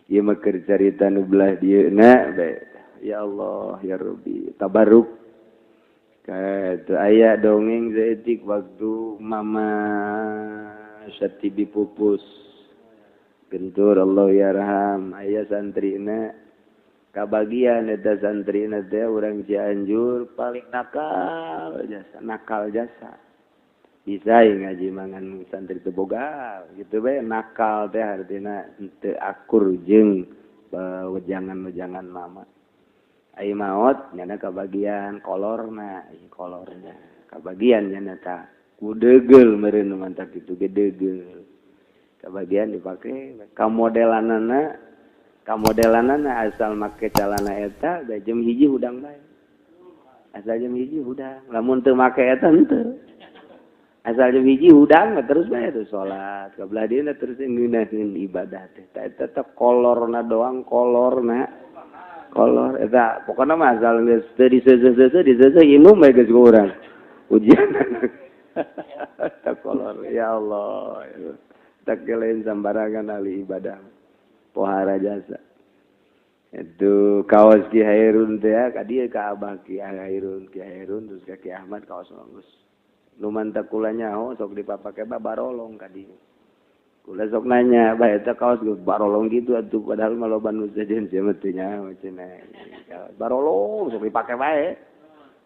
Ieu mah keur carita nu belah dieu na bae. Ya Allah ya Rabbi tabarruk. Ka teu aya dongeng saeutik waktu mama Syatibi pupus. Gentur Allah yarham aya santrina kabagian eta santrina teh urang Cianjur paling nakal jasa bisa ngaji mangan santri teu boga gitu bae nakal teh artina teu akur jeung wejangan-wejangan mama. Ai maot nyana kabagian kolorna, kolorna kabagian nyana ta ku degeul meureun nu mantak kitu ge degeul. Kabagian dipake kamodelanana asal make calana eta da jam 1 hudang bae. Asal jam 1 hudang, lamun teu make eta henteu. Asal jam 1 hudang terus bae tuh salat. Kabelah dieuna terus ngeunaheun ibadah teh. Ta eta teh kolorna doang, kolorna. Kolor eta pokona mah asal geus teu diseuseuh-seuseuh diseuseuh inum bae geus ku urang. Ujian. Eta kolor ya Allah. Tak lain sambarangan ahli ibadah. Pohara jasa. Itu kaos Ki Hairun teh ka dieu ka Abah Ki Hairun, Ki Hairun terus ka Ki Ahmad kaos geus. Nu mantak kula nyaho sok dipapake barolong ka dieu. Kula sok nanya, bah eta kaos geus barolong gitu atuh padahal mah loba nu sejen sia mah teu nyaho cenah. Barolong sok dipake bae.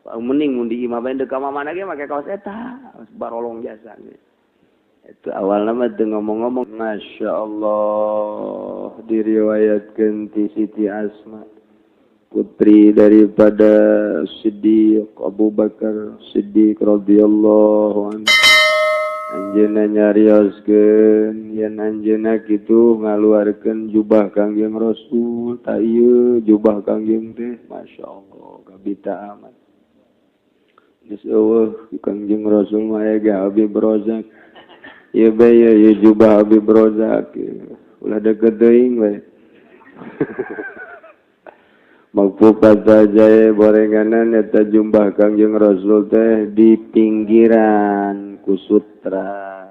Mending mun di imah bae deuk ka mana ge make kaos eta, barolong jasa. Itu awalna mah teu ngomong-ngomong. Masya Allah diriwayatkeun ti Siti Asma putri daripada Siddiq Abu Bakar Siddiq radhiyallahu anhu. Anjeunna nyarioskeun yen anjeunna kitu ngaluarkeun jubah Kangjeng Rasul ta ieu jubah Kangjeng teh Masya Allah kabita amat. Geus eueuh Kangjeng Rasul mah aya ge Habib Rozak. Ieu bae ieu jubah Habib Rozak ulah deukeut teuing bae. Magpupat saja borenganan eta jubah Kangjeng Rasul teh di pinggiran ku sutra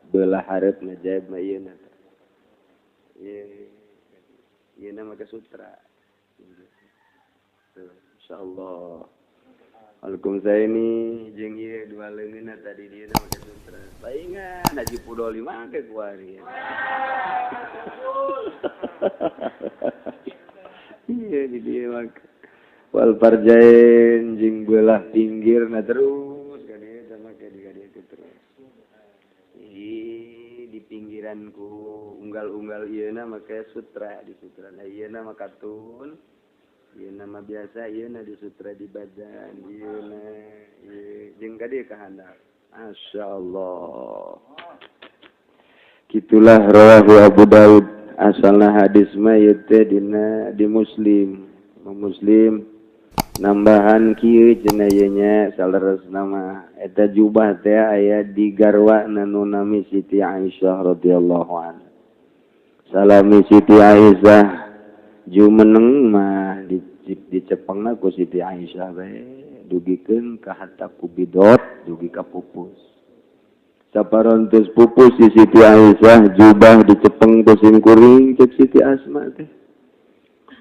belah hareup ngajaib mah ieu na. Ieu ieu na make sutra. Insyaallah. Waalaikumsalam ini jeung ieu dua leungeunna tadi dieu na make sutra. Paingan Haji Pudoli make kuari. Iya di dieu make. Wal parjain jeung belah pinggir na terus ka dieu teh make di ka dieu terus. Ih di pinggiran ku unggal-unggal ieu na make sutra di sutra. Nah ieu na mah katun. Ieu na mah biasa ieu na di sutra di badan ieu na ieu jeung ka dieu ka handap. Masyaallah. Kitulah rawahu Abu Daud. Asalna hadis mah ieu teh dina di Muslim. Muslim nambahan kieu cenah ieu nya saleresna mah eta jubah teh aya di garwana nu nami Siti Aisyah radhiyallahu anha. Salami Siti Aisyah jumeneng mah dicepengna ku Siti Aisyah bae dugikeun ka hatta ku bidot dugi ka pupus. Saparontos pupus si Siti Aisyah jubah dicepeng ku simkuring cek Siti Asma teh.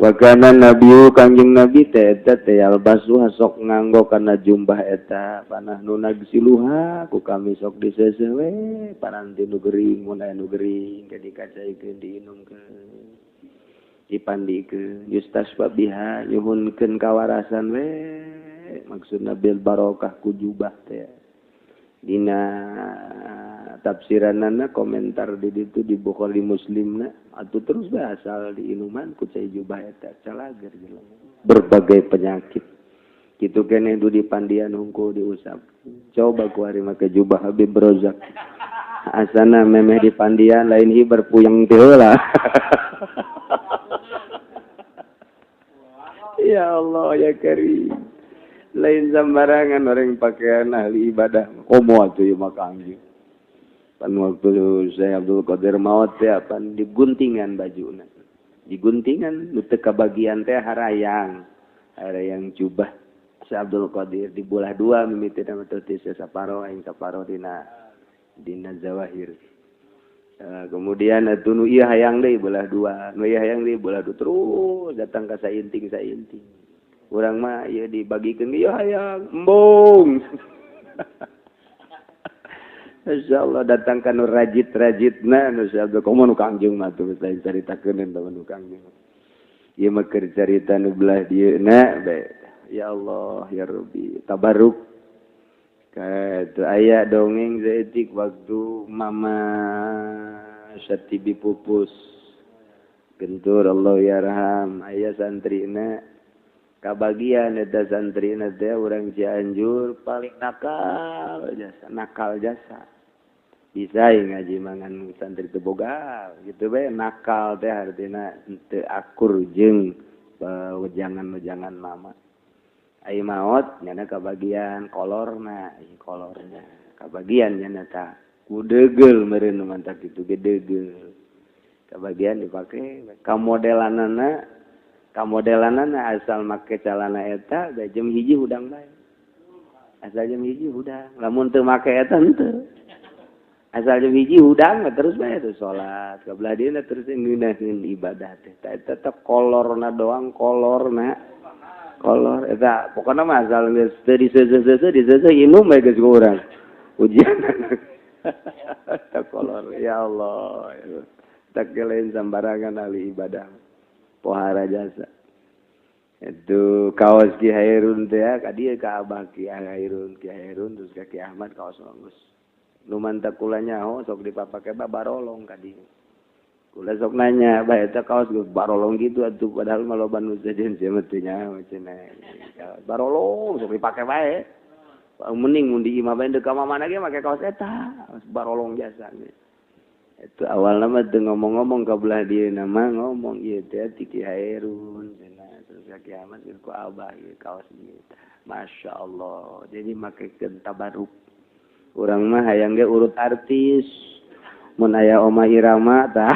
Wakana nabiu Kangjeng Nabi teh eta teh albasu sok nganggo kana jumbah eta panah nu nagsiluha ku kami sok diseuseuh we paranti nu gering mun aya nu gering ke dikacaikeun diinumkeun dipandikeun yustasfa biha nyuhunkeun kawarasan we maksudna bil barokah ku jubah teh. Dina tafsiranana komentar di ditu di Bukhari Muslimna atuh terus bae asal diinuman ku cai jubah eta calager jelema berbagai penyakit kitu keneh du dipandian hungkul diusap coba ku ari make jubah Habib Rozak asana memeh dipandian lain hiber puyeng teh heula. Ya Allah ya Karim. Lain sembarangan orang pakaian ahli ibadah komo atuh ieu mah Kangjeng. Pan waktu saya Abdul Qadir maot teh pan diguntingan bajuna. Diguntingan nu teu kabagian teh harayang. Harayang jubah Syekh Abdul Qadir dibulah dua mimiti mah teu teu saparo aing saparo dina dina zawahir. Kemudian atuh nu ieu hayang deui belah dua, nu ieu hayang deui belah dua, terus datang ka sainting-sainting. Urang mah ieu dibagikeun ieu hayang embung. Insyaallah datang ka nu rajit-rajitna nu saha komo nu Kangjeng mah tuh lain caritakeun eta nu Kangjeng. Ieu mah keur carita nu belah dieuna bae. Ya Allah ya Rabbi tabarruk. Itu aya dongeng saeutik waktu Mama Syatibi pupus gentur Allah yarham aya santrina kabagian eta santrina teh urang Cianjur paling nakal jasa bisa ngaji mangan santri teu boga gitu bae nakal teh artina teu akur jeung wejangan-wejangan mama. Ai maot nyana kabagian kolorna, kolorna kabagian nyana tah ku deugel meureun nu mantak kitu ge deugel. Kabagian dipake kamodelanana asal make calana eta da jam 1 hudang bae. Asal jam 1 hudang, lamun teu make eta henteu. Asal jam 1 hudang terus bae teh salat, ka belah dieuna terus ngeunaheun ibadah teh. Ta eta teh kolorna doang, kolorna. Kolor eta pokona mah asal geus teu diseuseuh-seuseuh diseuseuh inum bae geus ku urang. Ujian. Eta kolor ya Allah. Tak lain sambarangan ahli ibadah. Pohara jasa. Itu kaos Ki Hairun teh ka dieu ka Abah Ki Hairun, Ki Hairun terus ka Ki Ahmad kaos geus. Nu mantak kula nyaho sok dipapake barolong ka dieu. Kula sok nanya, bah eta kaos geus barolong gitu atuh padahal mah loba nu sejen sia mah teu nyaho cenah. Barolong sok dipake bae. Mending mun di imah bae deuk ka mana ge make kaos eta, barolong jasa. Itu awalna mah teu ngomong-ngomong ka belah dieu mah ngomong ieu teh ti Ki Hairun cenah terus ka Ki Ahmad ku Abah ieu kaos ieu. Masya Allah. Jadi makekeun tabaruk. Urang mah hayang ge urut artis. Mun aya Oma Irama tah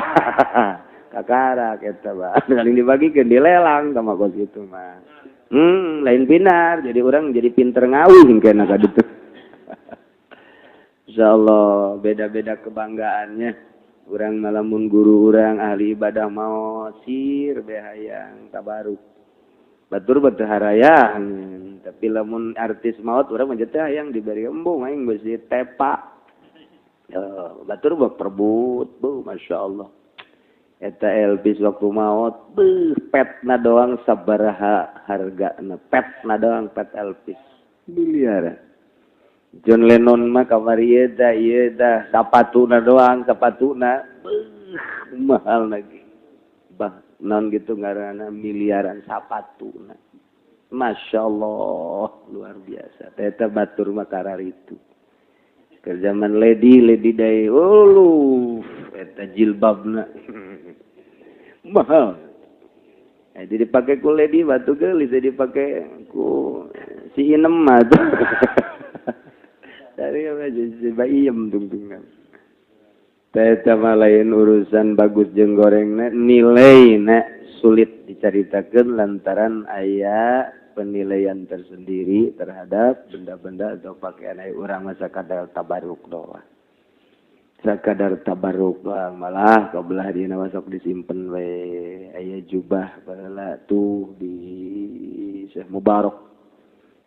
kakarak eta mah saling dibagikeun dilelang sama kos kitu mah. Lain pinar jadi urang jadi pinter ngawih kena ka ditu. Insyaallah beda-beda kebanggaannya. Urang malamun guru urang ahli ibadah mau sir be hayang tabaruk. Batur batu harayang tapi lamun artis maot urang mah teh hayang diberi embung aing beusi tepa. Batur mah perbut, bu, masya Allah. Eta Elvis waktu maot, beuh, petna doang sabaraha hargana, petna doang pet Elvis miliaran. John Lennon mah kamari ieu tah sapatuna doang, sapatuna, beuh, mahal lagi. Bah, non gitu ngaranna miliaran sapatuna. Masya Allah, luar biasa. Eta batur mah kararitu. Ke zaman Lady Day, oh, eta jilbabna mahal. Jadi dipakai ku Lady batu geulis, jadi dipakai ku si Inem mah. Dari apa si Baiem tungtungan. Eta mah lain urusan bagus jeung gorengna, nilaina sulit dicaritakeun lantaran aya penilaian tersendiri terhadap benda-benda atau pakaian ai urang mah sakadar tabaruk doang. Sakadar tabaruk doang malah ka belah dieuna mah sok disimpen we aya jubah baheula tuh di Syekh Mubarok.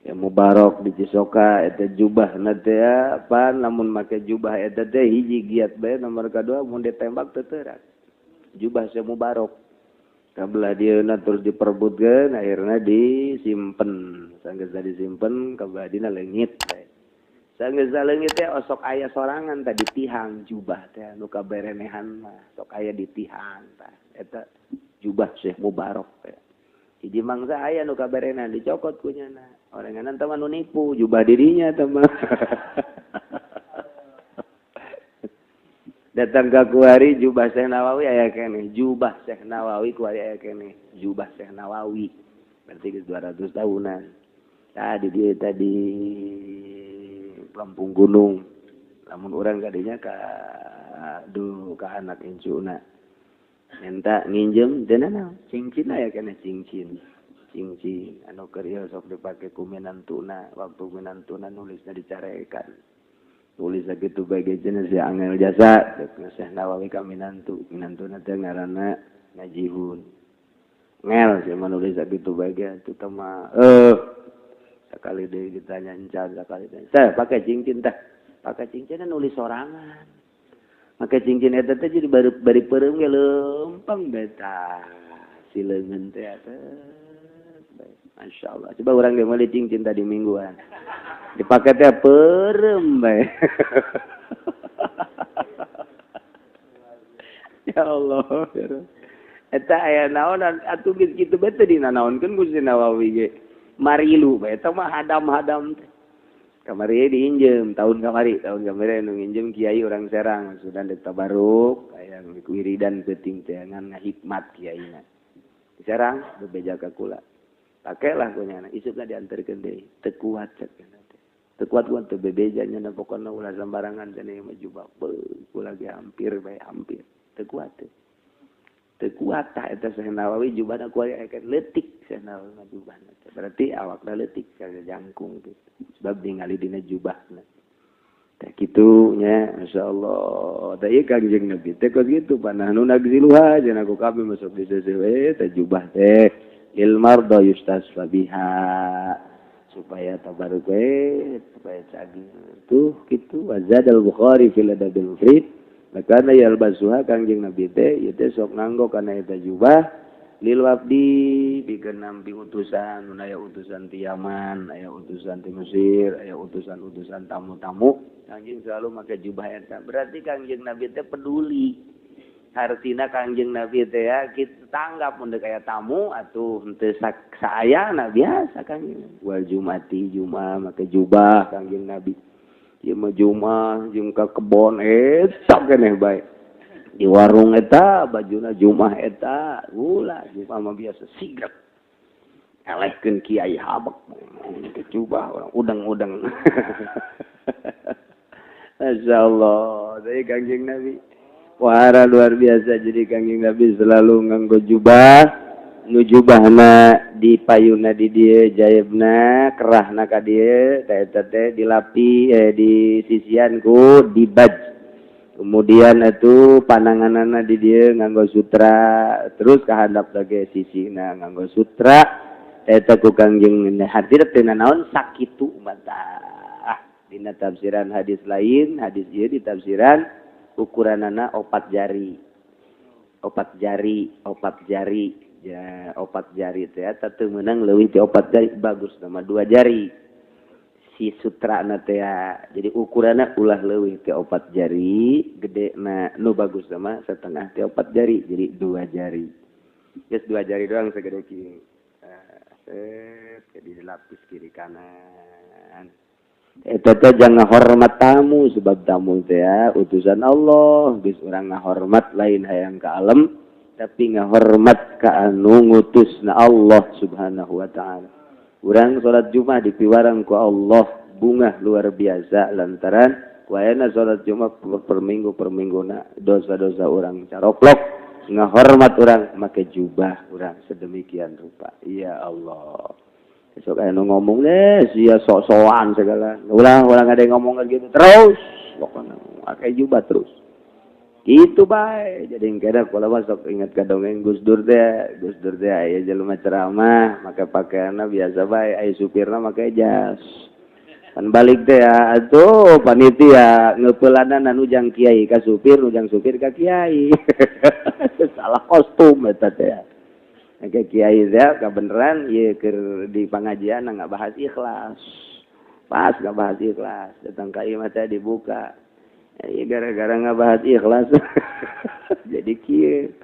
Ya Mubarok di Cisoka eta jubahna teh pan lamun make jubah eta teh hiji giat bae nomor kadua mun ditembak teu teurak. Jubah Syekh Mubarok. Kabelah dieuna terus diperbutkeun akhirna disimpen. Sanggeus disimpen kabelah dina leungit bae. Sanggeus leungit teh osok aya sorangan tadi tihang jubah teh anu kaberenehan mah sok aya di tihang tah. Eta jubah Syekh Mubarok teh. Hiji mangsa aya nu kaberenehan dicokot ku nyana. Oranganan teh mah nu nipu jubah dirinya teh mah. Datang ke kuari jubah Syekh Nawawi aya keneh, jubah Syekh Nawawi kuari aya keneh, jubah Syekh Nawawi. Berarti geus 200 tahunan. Tadi dia tadi Kampung Gunung. Lamun urang kadinya ka duh ka anak incuna. Minta nginjem teu nanaon, cincin aya keneh cincin. Cincin anu keur ieu sok dipake ku minantuna, waktu minantuna nulisna dicarekan. Tulis sakitu bae ge cenah si angel jasa cek Syekh Nawawi ka minantu. Minantuna teh ngaranna Najihun. Ngel sia nulis sakitu bae ge atuh teh mah sekali deui ditanya encan sakali deui. Teh pake cincin teh. Pake cincin nulis sorangan. Make cincin eta teh jadi bari peureum ge leumpang beta. Si leungeun teh atuh. Masya Allah. Coba orang ge meuli cincin tadi mingguan. Dipake teh peureum bae. Ya Allah. Eta aya naonan atuh geus kitu bae teh dinanaonkeun ku si Nawawi ge. Marilu bae eta mah hadam-hadam teh. Kamari diinjem tahun kamari anu nginjem kiai orang Serang sudah ditabaruk aya wiridan peuting teh ngan ngahikmat kiaina. Di Serang bebeja ka kula. Pakailah ku nyana isukna diantarkeun deui teu kuat cek nya teh. Teu kuat kuat teu bebeja nya pokona ulah sembarangan cenah mah jubah kula ge hampir bae hampir teu kuat teh. Teu kuat tah eta Syekh Nawawi jubahna ku aya leutik Syekh Nawawi mah jubahna teh. Berarti awakna leutik jangkung gitu. Sebab ningali dina jubahna. Teh kitu nya masyaallah. Teh ieu Kangjeng Nabi teh kos kitu panahnu nagziluha cenah ku kabeh masuk di sesewe teh jubah teh lil marda yustasfa biha supaya tabaruk we supaya cageur tuh kitu. Wazadal Bukhari fil Adabil Mufrad makana yalbasuha Kangjeng Nabi teh ieu teh sok nganggo kana eta jubah lil wafdi pikeun nampi utusan mun aya utusan ti Yaman aya utusan ti Mesir aya utusan-utusan tamu-tamu Kangjeng selalu make jubah eta. Berarti Kangjeng Nabi teh peduli. Hartina Kangjeng Nabi teh ya kitu tanggap mun deuk aya tamu atuh henteu saayana biasa Kangjeng. Wal jumati jumaah make jubah Kangjeng Nabi. Ieu mah jumaah jeung ka kebon eta keneh bae. Di warung eta bajuna jumaah eta ulah jumaah mah biasa sigrek. Elehkeun kiai habek ke jubah orang udang-udang. Masyaallah, dari Kangjeng Nabi. Wahara luar biasa jadi Kangjeng Nabi selalu nganggo jubah, nu jubahna di payuna di dieu jaebna kerahna ka dieu ta eta teh dilapi di sisian ku dibaj. Kemudian itu pananganana di dieu nganggo sutra, terus kahandap lagi sisina nganggo sutra eta ku Kangjeng hadir teh naon sakitu mata. Dina tafsiran hadis lain, hadis ieu ditafsiran ukuranana opat jari. Opat jari, opat jari. Ya, opat jari teh eta teu meunang leuwih ti opat jari, bagus nama dua jari. Si sutrana teh jadi ukuranna ulah leuwih ti opat jari, gedena nu bagus nama setengah ti opat jari, jadi dua jari. Geus dua jari doang segede kieu. Set jadi dilapis kiri kanan. Eta teh jangan hormat tamu sebab tamu teh ya utusan Allah, geus urang ngahormat lain hayang ka alam tapi ngahormat ka anu ngutusna Allah Subhanahu wa taala. Urang salat Jumat dipiwarang ku Allah bungah luar biasa lantaran wayana salat Jumat per minggu per mingguna dosa-dosa urang caroplok ngahormat urang make jubah urang sedemikian rupa. Ya Allah. Besok aya nu ngomong deh sia sok-sokan segala. Ulah ulah ada yang ngomong gitu terus pokoknya make jubah terus. Itu bae jadi kira kalau masuk ingat ka dongeng Gus Dur teh aya jelema ceramah make pakaianna biasa bae aya supirna make jas. Pan balik teh ya atuh panitia ngeupeulanan ujang kiai ka supir ujang supir ka kiai. Salah kostum eta teh. Oke kiai teh kabeneran ieu keur di pangajian nggak bahas ikhlas. Pas nggak bahas ikhlas datang ka imah teh dibuka. Ya gara-gara nggak bahas ikhlas. Jadi kieu.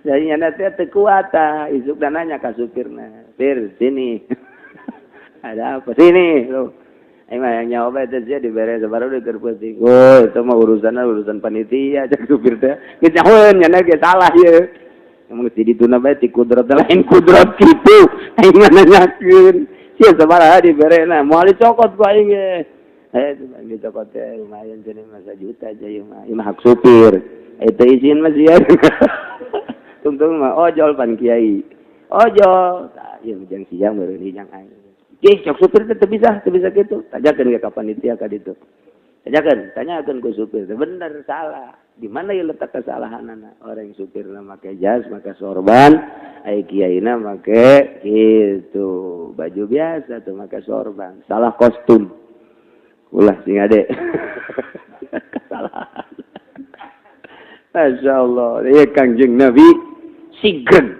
Jadi nyana teh teu kuat tah isuk nanya ka supirna. Pir sini. Ada apa sini lo. Aing mah yang nyawa bae teh sia dibere sabaraha deui keur peuting. Oh, itu mah urusanna urusan panitia cek supir teh. Geus nyahoeun nyana ge salah ieu. Emang geus dituna bae ti kudrat lain kudrat kitu. Aing mah nanyakeun. Sia sabaraha diberena moal dicokot ku aing ge. Dicokot teh lumayan cenah mah sajuta aja ieu mah. Ieu mah hak supir. Itu izin mah sia. Tungtung mah ojol pan kiai. Ojol. Tah ieu jang siang meureun jang aing. Ih, cok supir teh teu bisa kitu. Tajakeun ka panitia ka ditu. Tanyakan, tanyakan ku supir, bener salah. Di mana ya letak kesalahanana? Orang supirna make jas, make sorban, ai kiaina make gitu, baju biasa tuh make sorban. Salah kostum. Ulah sing ade. Kesalahan. Masya Allah, ya Kangjeng Nabi sigen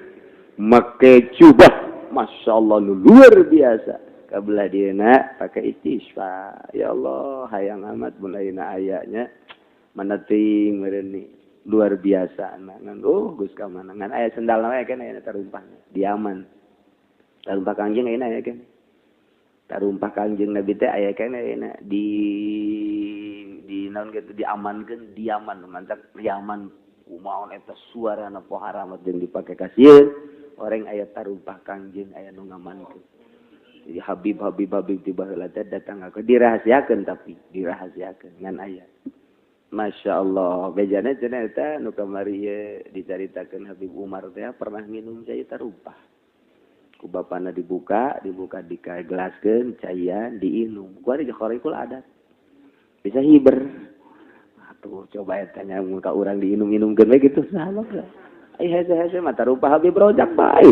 make jubah, Masya Allah luar biasa. Kabelah dieuna pakai istisfa. Ya Allah, hayang amat mun ayeuna ayanya mana teuing meureun luar biasa ngan oh geus ka mana ngan aya sendal we kan aya tarumpah diaman. Tarumpah Kangjeng ayeuna aya kan. Tarumpah Kangjeng Nabi teh aya kan ayeuna di naon gitu diamankeun diaman mantap diaman kumaon eta suarana pohara jeung dipake kasieun orang aya tarumpah Kangjeng aya nu ngamankeun. Jadi Habib Habib Habib di baheula teh datang aku dirahasiakeun tapi dirahasiakeun ngan aya. Masya Allah, bejana cenah eta nu kamari ye dicaritakeun Habib Umar teh pernah minum cai tarumpah. Ku bapana dibuka, dibuka dikagelaskeun caian diinum. Ku ari khariqul adat. Bisa hiber. Atuh coba eta nya mun ka urang diinum-inumkeun we gitu saha mah. Ai hese-hese mah tarumpah Habib rojak bae.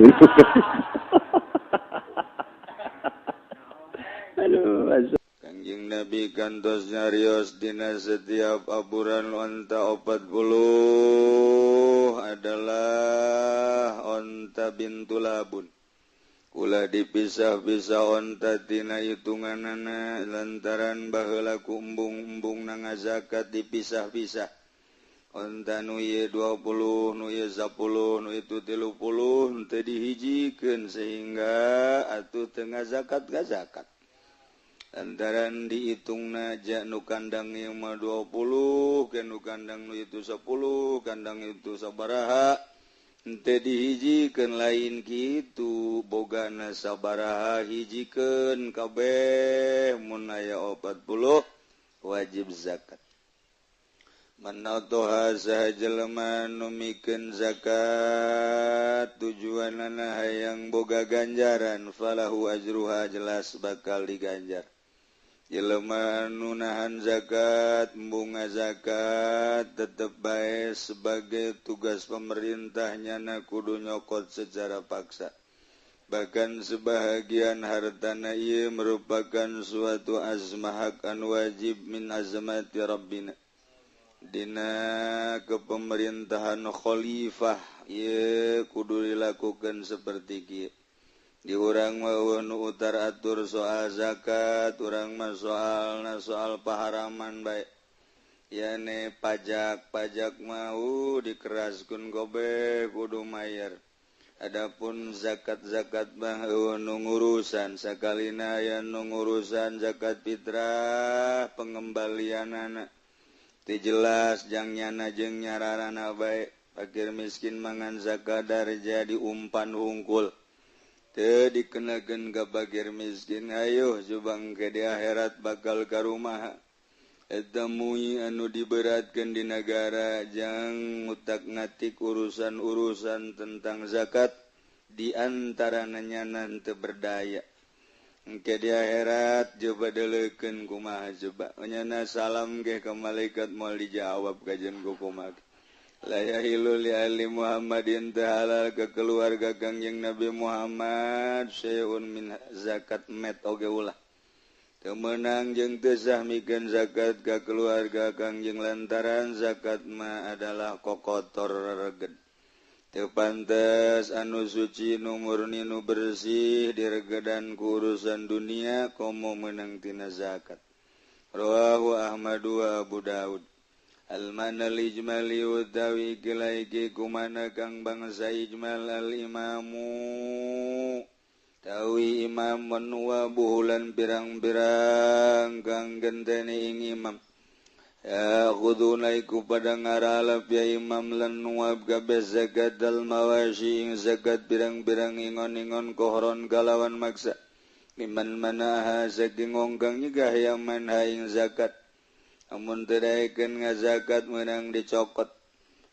Aduh, Kangjeng Nabi kantos nyarios dina setiap aburan onta 40 adalah onta bintu labun. Ulah dipisah-pisah onta tina hitunganana lantaran baheula ku embung-embung na ngazakat dipisah-pisah. Onta nu ieu 20, nu ieu 10, nu itu 30 teu dihijikeun sehingga atuh teu ngazakat ngazakat. Lantaran dihitungna ja nu kandang ieu mah 20, ke nu kandang nu itu 10, kandang itu sabaraha. Henteu dihijikeun lain kitu, bogana sabaraha hijikeun kabeh mun aya 40 wajib zakat. Manatoha saha jelema nu mikeun zakat tujuanana hayang boga ganjaran falahu ajruha jelas bakal diganjar. Jelema nu nahan zakat bunga zakat tetep bae sebagai tugas pemerintahnya na kudu nyokot secara paksa. Bahkan sebahagian hartana ieu merupakan suatu azmah hak anu wajib min azmati rabbina. Dina kepemerintahan khalifah ieu kudu dilakukan seperti kieu. Di urang mah nu utar atur soal zakat, urang mah soalna soal paharaman bae. Yane pajak, pajak mau dikeraskeun gobe kudu mayar. Adapun zakat-zakat mah nu ngurusan sakalina aya nu ngurusan zakat fitrah pengembalianana. Teu jelas jang nyana jeung nyararana bae. Fakir miskin mangan zakadar jadi umpan hungkul. Teu dikenakeun ka fakir miskin ayo cubang ke di akhirat bakal ka rumah. Eta mui anu diberatkeun di nagara jang ngutak-ngatik urusan-urusan tentang zakat di antarana nyana teu berdaya. Engke di akhirat coba deleukeun kumaha coba. Nyana salam ge ka malaikat moal dijawab kajeun ku kumaha. La yahilu li ali Muhammadin teu halal ke keluarga Kangjeng Nabi Muhammad syai'un min zakat met oge ulah. Teu meunang jeung teu sah mikeun zakat ka keluarga Kangjeng lantaran zakat mah adalah kokotor rereged. Teu pantes anu suci nu murni nu bersih diregedan ku urusan dunia komo meunang tina zakat. Rawahu Ahmad wa Abu Daud. Al-manal ijmali utawi kilaiki kumana kang bangsa ijmal al-imamu tawi imam menua buhulan pirang-pirang kang genteni ing imam ya khuduna iku pada ngaralap ya imam lan nuab kabeh zakat al mawashi ing zakat pirang-pirang ingon-ingon kohron kalawan maksa liman manaha saking ngongkang nyegah yang manha ing zakat. Amun teu daekeun ngazakat meunang dicokot.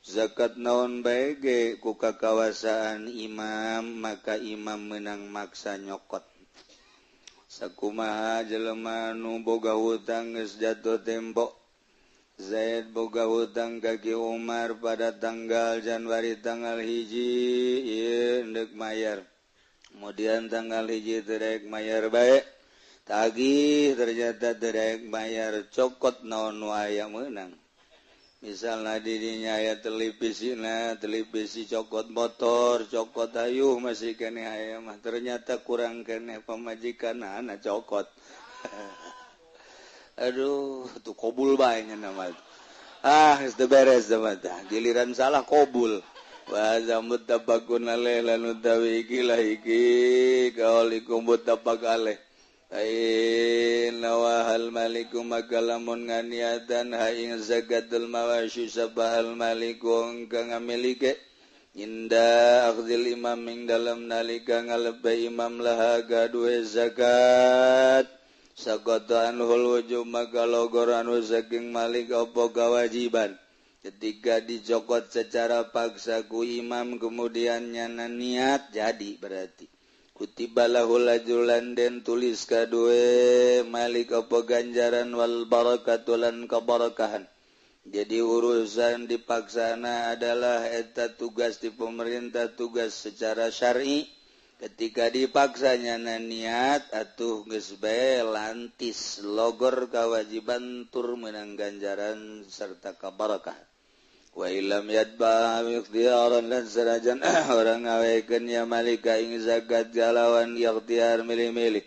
Zakat naon bae ge ku kakawasaan imam maka imam meunang maksa nyokot. Sakumaha jelema nu boga hutang geus jatuh tempo. Zaid boga hutang ka Ki Umar pada tanggal Januari tanggal 1 ieu endek mayar. Kemudian tanggal 1 teu daek mayar bae. Tagih ternyata teu daek mayar, cokot naon nu aya meunang. Misalnya dirinya aya televisina, televisi cokot motor, cokot ayuh masih keneh aya mah ternyata kurang keneh pamajikanana cokot. Aduh, tuh kobul bae nya nama. Ah, geus teu beres mah tah. Giliran salah kobul. Wa muttafaqun alaih lan utawi iki lah iki kaulikum muttafaq alaih. Aina wahal maliku maka lamun nganiatan ha ing zakatul mawashi sabahal maliku kang ngamilike inda akhdil imam ing dalam nalika ngalepe imam laha gaduhe zakat. Sakota anhul wujub maka logor anu saking malik apa kewajiban. Ketika dicokot secara paksa ku imam kemudian nyana niat jadi berarti kutiba lahul ajulan den tulis kadue malik apa ganjaran wal barakatulan keberkahan. Jadi urusan dipaksana adalah eta tugas di pemerintah, tugas secara syar'i. Ketika dipaksanya niat atuh geus bae lantis logor kewajiban tur menang ganjaran serta keberkahan. Wa illam yatba ikhtiyaran lan sanajan orang ngawekeun ya malika ing zakat galawan ikhtiar milih-milih.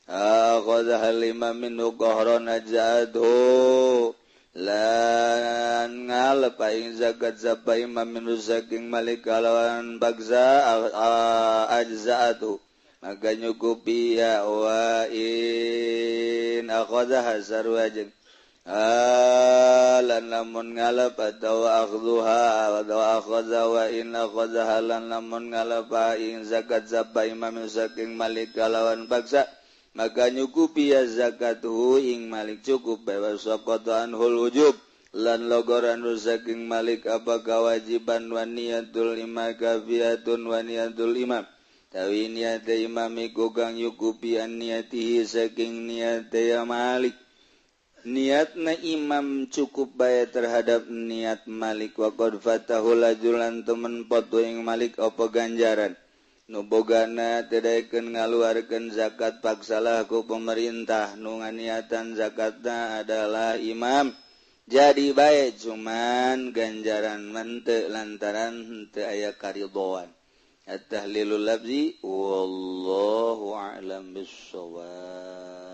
Akhadha imam minhu qahran ajadhu lan ngalep ing zakat sapa imam minhu saking malik galawan bagza ajzaatu maka nyukupi ya wa in akhadha sarwajin lan lamun ngalap atau akhdhuha atau akhadha wa in akhadha lan lamun ngalap ing zakat sapa imam saking malik kalawan paksa maka nyukupi ya zakatuhu ing malik cukup bebas saqata anhul wujub lan logoran saking malik apa kewajiban wa niyatul imam kafiyatun wa niyatul imam tawi niat imam iku kang nyukupi an niatihi saking niate ya malik. Niatna imam cukup bae terhadap niat malik wa qad fatahul ajulan temen potu ing malik apa ganjaran nu bogana teu daekeun ngaluarkeun zakat paksalah ku pemerintah nu nganiatan zakatna adalah imam jadi bae cuman ganjaran mah lantaran teu aya karidhoan. At-tahlilul lafzi wallahu a'lam bissawab.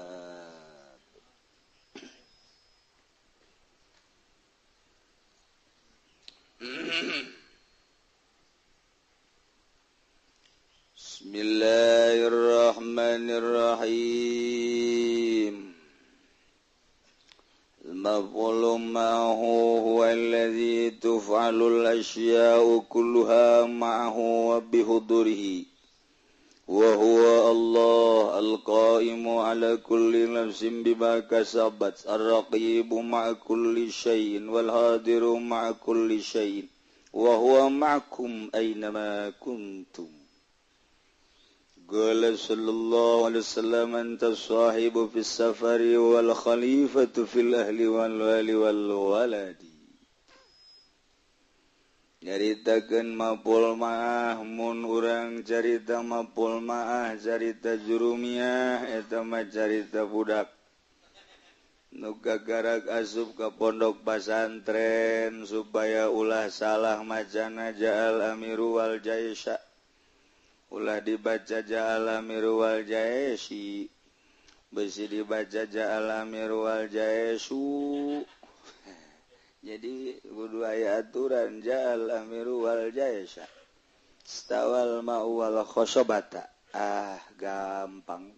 Bismillahirrahmanirrahim. Al-maf'ulu ma'ahu huwa alladhi tuf'alul ashya'u kulluha ma'ahu wa bihudurihi wa huwa Allah al-qa'imu ala kulli nafsin bima kasabat ar-raqibu ma'a kulli syai'in wal hadiru ma'a kulli syai'in wa huwa ma'akum aynama kuntum. Qala sallallahu alaihi wasallam anta sahibu fis safari wal khalifatu fil ahli wal wali wal waladi. Nyaritakeun mapul maah mun urang carita mapul maah carita jurumiah eta mah carita budak nu gagarak asup ka pondok pasantren supaya ulah salah macana ja'al amiru wal jaisha ulah dibaca ja'al amiru wal jaisi besi dibaca ja'al amiru wal jaisu. Jadi kudu aya aturan ja'al amiru wal jaisha stawal ma'u wal khosobata. Ah gampang.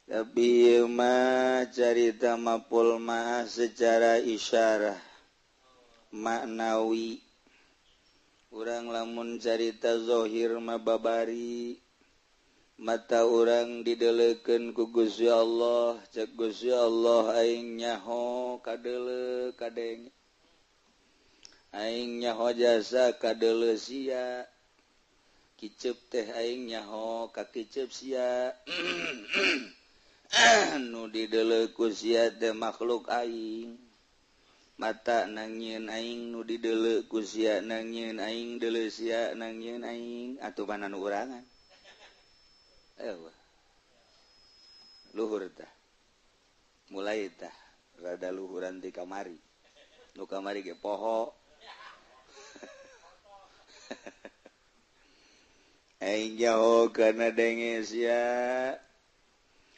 Tapi mah carita mapul mah secara isyarah maknawi. Urang lamun carita zahir mah babari mata urang didelekeun ku Gusti Allah, cek Gusti Allah aing nyaho kadeuleu kadenge. Aing nyaho jasa kadeuleu sia. Kicep teh aing nyaho ka kicep sia nu dideuleu ku sia teh makhluk aing. Mata nangieun aing nu dideuleu ku sia nangieun aing deuleu sia nangieun aing atuh mana nu urangan. Eueuh. Luhur tah. Mulai tah rada luhuran ti kamari. Nu kamari ge poho. Aing jauh kana denge sia.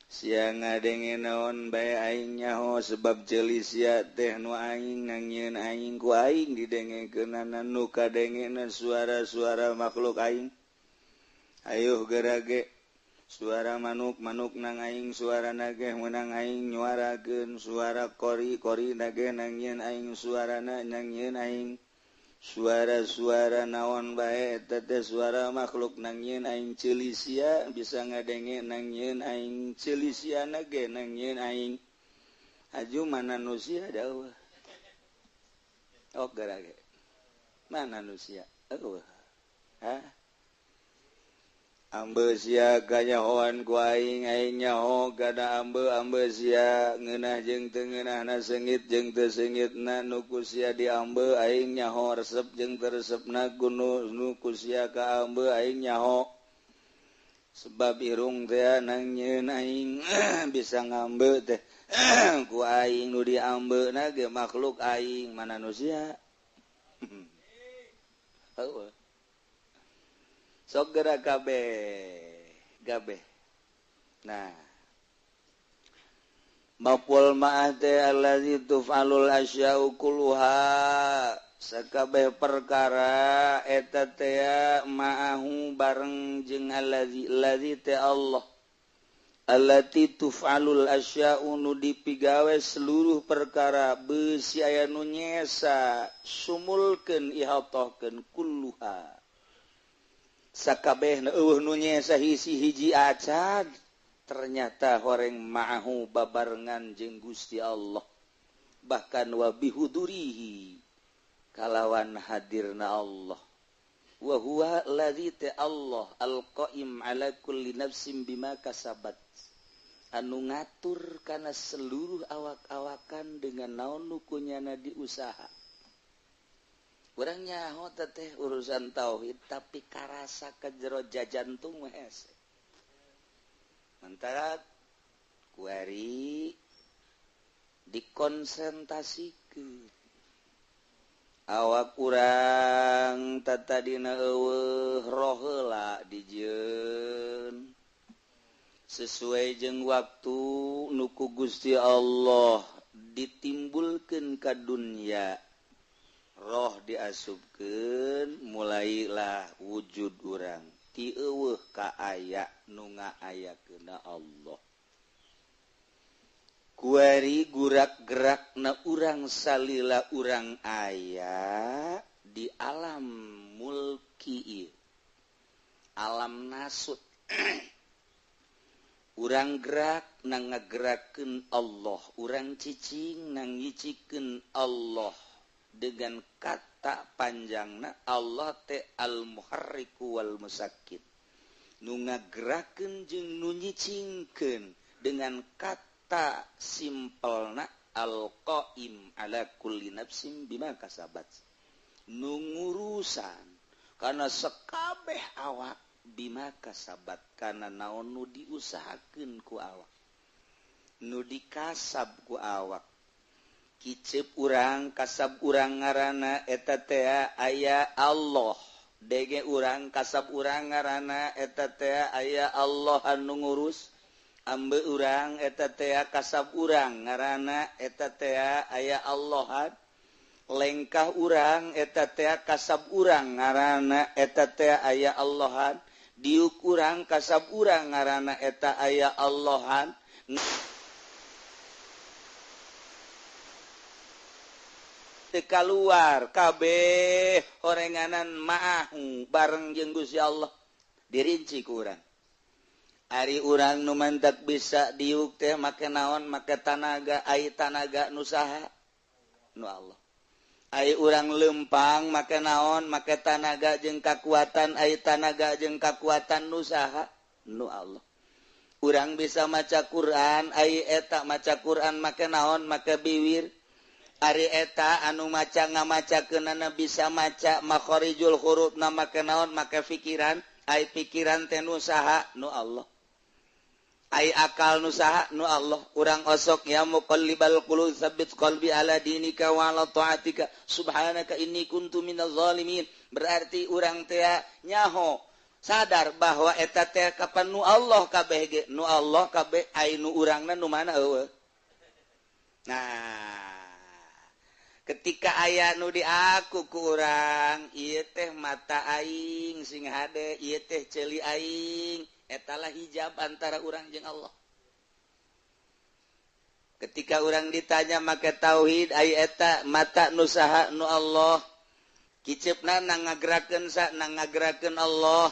Sia ngadenge naon bae aing nyaho sebab ceuli sia teh nu aing nangieun aing ku aing didengekeunana nu kadengena suara-suara makhluk aing. Ayuh gerage suara manuk-manuk nang aing suara nageh meunang aing nyuarakeun suara kori-kori nageh nangieun aing suarana nangieun aing. Suara-suara naon bae eta teh suara makhluk nangieun aing ceuli sia bisa ngadenge nangieun aing ceuli sia nage nangieun aing. Aju mana nu sia da eueuh. Ok garage. Mana nu sia? Eueuh. Hah? Ambe sia kanyahoan ku aing aing nyaho kana ambe sia ngeunah jeung teu ngeunahna seungit jeung teu seungitna nu ku sia diambe aing nyaho resep jeung teu resepna nu ku sia ka ambe aing nyaho sebab irung teh nangieun aing bisa ngambe teh ku aing nu diambeuna ge makhluk aing mana nu sia. Heueuh. Sok gerak kabeh gabeh. Nah, maful ma'ah teh allazi tuf'alul asya'u kulluha sakabeh perkara eta teh ma'ahu bareng jeung allazi allazi teh Allah allati tuf'alul asya'u nu dipigawe seluruh perkara beusi aya nu nyesa sumulkeun ihatohkeun kulluha sakabehna eueuh nu nyesa hiji-hiji acan ternyata horeng ma'ahu babarengan jeung Gusti Allah bahkan wa bihudurihi kalawan hadirna Allah wa huwa allazi ta Allah alqaim ala kulli nafsin bima kasabat anu ngatur kana seluruh awak-awakan dengan naon nu kunyana diusaha. Urang nyaho teh urusan tauhid tapi karasa ke jero jajantung mah hese. Mantara kuari dikonsentrasikeun. Awak urang tatadina eueuh roh heula dijieun. Sesuai jeung waktu nu ku Gusti Allah ditimbulkeun ka dunya. Roh diasupkeun mulailah wujud urang ti eueuh ka aya nu ngaayakeunna Allah. Kuari gurak gerakna urang salila urang aya di alam mulki ieu. Alam nasut. Urang gerak na ngagerakeun Allah, urang cicing na ngicikeun Allah. Dengan kata panjangna Allah teh al-muharriku wal musakkit nu ngagerakeun jeung nu nyicingkeun dengan kata simpelna al-qaim ala kulli nafsin bima kasabat nu ngurusan kana sekabeh awak bima kasabat kana naon nu diusahakeun ku awak nu dikasab ku awak. Kicep urang kasab urang ngaranna eta teh aya Allah dege urang kasab urang ngaranna eta teh aya Allah anu ngurus ambe urang eta teh kasab urang ngaranna eta teh aya Allah lengkah urang eta teh kasab urang ngaranna eta teh aya Allah diuk urang kasab urang ngaranna eta aya Allahan. Keluar kabeh horenganan ma'ahu bareng jeung Gusti Allah dirinci ku urang. Ari urang nu mantak bisa diuk teh make naon make tanaga ai tanaga nu saha nu Allah. Ai urang lempang make naon, make tanaga jeung kakuatan, ai tanaga jeung kakuatan nu saha? Nu Allah. Urang bisa maca Quran, ai eta maca Quran make naon, make biwir. Ari eta anu maca ngamacakeunana bisa maca makharijul hurufna make naon, make pikiran, ai pikiran teh nu saha? Nu Allah. Ai akal nu saha? Nu Allah. Urang osok ya muqallibal qulub tsabbit qalbi ala dinika wa ala taatika subhanaka inni kuntu minaz zalimin. Berarti urang teh nyaho sadar bahwa eta teh kapan nu Allah kabeh ge, nu Allah kabeh ai nu urangna nu mana eueuh. Nah, ketika aya nu diaku ku urang, ieu teh mata aing sing hade, ieu teh ceuli aing, etalah hijab antara urang jeung Allah. Ketika urang ditanya make tauhid, ai eta mata nu saha? Nu Allah. Kiceupna nang ngagerakeun sa, nang ngagerakeun Allah.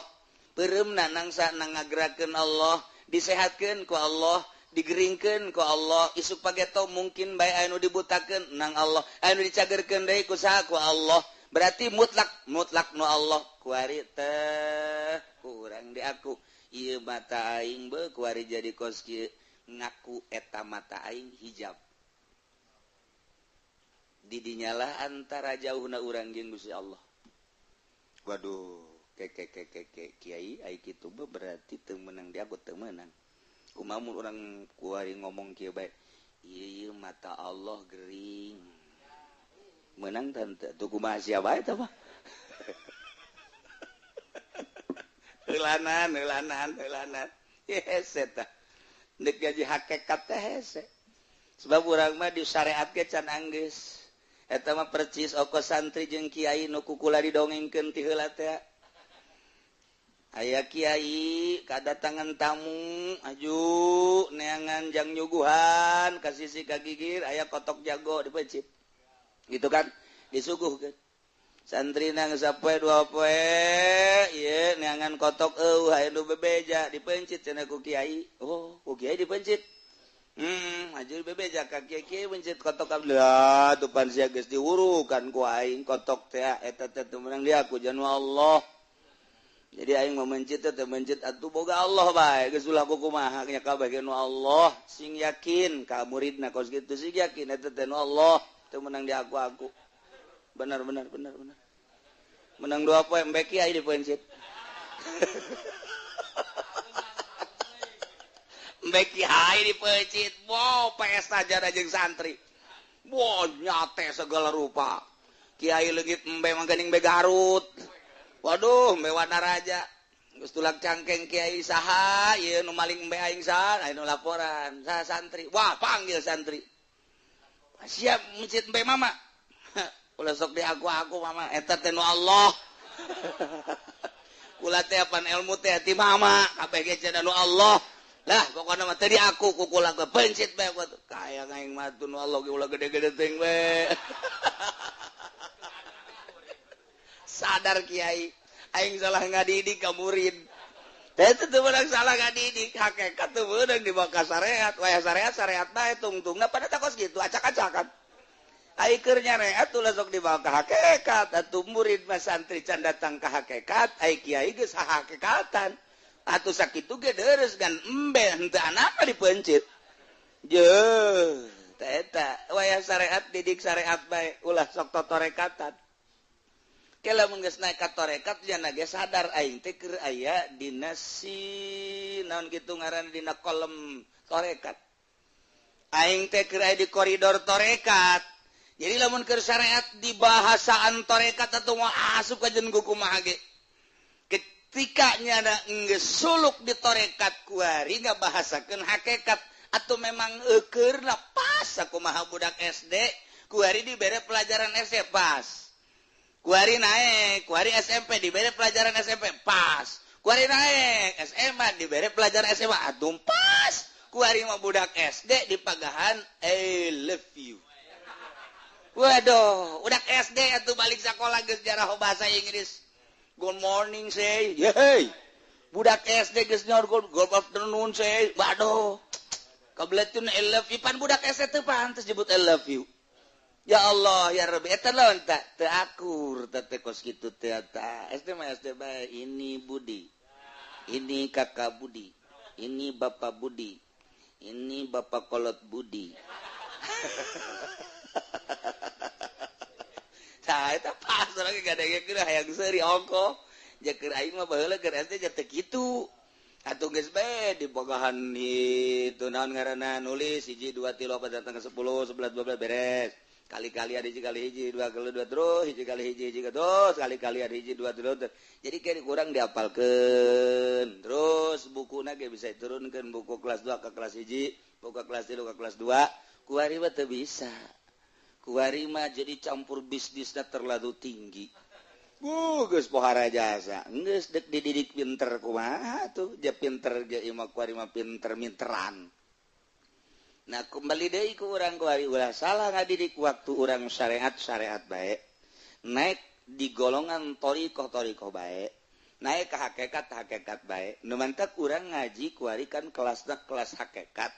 Peureumna nang sa, nang ngagerakeun Allah. Disehatkeun ku Allah, digeringkeun ku Allah. Isuk pageto mungkin bae anu dibutakeun nang Allah, anu dicagerkeun deui ku saha? Ku Allah. Berarti mutlak mutlak nu Allah. Kuari teh ku urang diaku ieu mata aing be kuari jadi kos kieu, ngaku eta mata aing hijab. Didinyalah antara jauhna urang jeung Gusti Allah. Waduh, ke ke ke ke kiai ai kitu be berarti teu meunang diaku, teu meunang. Kumaha mun urang kuari ngomong kieu bae, ieu mata Allah gering. Meunang teh tuh kumaha sia bae teh mah. Heulanan heulanan heulanan. Hese tah. Deuk gaji hakikat teh hese. Sebab urang mah di syariat ge can anggeus. Eta mah percis oko santri jeung kiai nu kukula didongengkeun ti heula teh. Aya kiai kadatangan tamu aju neangan jang nyuguhan ka sisi ka gigir aya kotok jago dipeuncit. Gitu kan? Disuguhkeun. Santri nang sapoe dua poe ieu neangan kotok eueuh aya nu bebeja dipeuncit cenah ku kiai. Oh, ku kiai dipeuncit. Aju bebeja ka kiai kiai mencit kotok abdullah tuh pan sia geus diwurukan ku aing kotok teh eta teh teu meunang diaku janu Allah. Jadi aing mah mencit teh mencit atuh boga Allah bae geus ulah kumaha nya kabeh ge nu Allah, sing yakin ka muridna kos kitu sing yakin eta teh nu Allah teu meunang diaku aku. Benar benar benar benar. Menang dua poe embe kiai dipencit. Embe kiai dipencit. Wow, pesta jada jeung santri. Wow, nyate segala rupa. Kiai leungit embe mah geuning be Garut. Waduh, embe Wanaraja. Geus tulak cangkeng kiai saha ieu nu maling embe aing saha? Aya nu laporan, saha santri. Wah, panggil santri. Siap mencit embe mama. Ulah sok di aku-aku mama eta teh nu Allah. Kula teh apan ilmu teh ti mama kabeh ge cenah nu Allah. Lah pokona mah teu di aku ku kula ge pencit bae kaya aing mah nu Allah ge ulah gede-gede teuing we. Sadar kiai aing salah ngadidik ka murid. Teh teu meunang salah ngadidik, hakikat teu meunang dibawa ka syariat. Wayah syariat syariat bae tungtungna pada takos kitu acak-acakan. Ai keur nyareat ulah sok dibawa ka hakikat, atuh murid mah santri can datang ka hakikat, ai kiai geus hakikatan. Atuh sakitu ge deres gan embe henteu anaka dipeuncit. Jeuh, teh eta wayah syariat didik syariat bae ulah sok totorekatan. Kela mun geus naik ka torekat jana ge sadar aing teh keur aya dina si naon kitu ngaranna dina kolom torekat. Aing teh keur aya di koridor torekat. Jadi lamun keur syariat di bahasaan torekat atau mau asup ka jeung kumaha ge. Ketika nyana geus suluk di torekat kuari ngabahasakeun hakikat atau memang eukeurna pas sakumaha budak SD kuari dibere pelajaran SD pas. Kuari naik, kuari SMP dibere pelajaran SMP pas. Kuari naik SMA dibere pelajaran SMA atuh pas. Kuari mah budak SD dipagahan I love you. Waduh, udah SD atuh balik sekolah geus jaraho bahasa Inggris. Good morning say. Yeay. Budak SD geus nyaur good afternoon say. Waduh. Kabeletun I love you pan budak SD teu pantes nyebut I love you. Ya Allah ya Rabbi eta lawan tak teu akur teh kos kitu teh eta. SD mah SD bae, ini Budi. Ini kakak Budi. Ini Bapak Budi. Ini Bapak Kolot Budi. Tah eta pas lagi gadengekeun hayang seuri ongkoh. Jeung keur aing mah baheula keur SD teh kitu. Atuh geus bae dibogahan itu naon ngaranna nulis 1 2 3 4 datang ke 10 11 12 beres. Kali-kali ada hiji kali hiji dua kali dua terus hiji kali hiji hiji terus kali-kali ada hiji dua terus. Jadi kayak kurang diapalkeun. Terus bukuna ge bisa diturunkeun buku kelas 2 ke kelas hiji, buku kelas 3 ke kelas 2. Kuari mah teu bisa. Kuari mah jadi campur bisnisna terlalu tinggi. Geus pohara jasa. Geus deuk dididik pinter kumaha tuh? Dia pinter ge imah kuari mah pinter minteran. Nah kembali deui ku urang kuari ulah salah ngadidik waktu urang syariat-syariat bae. Naik di golongan thariqah-thariqah bae. Naik ke hakikat-hakikat bae. Nu mantak urang ngaji kuari kan kelasna kelas hakikat.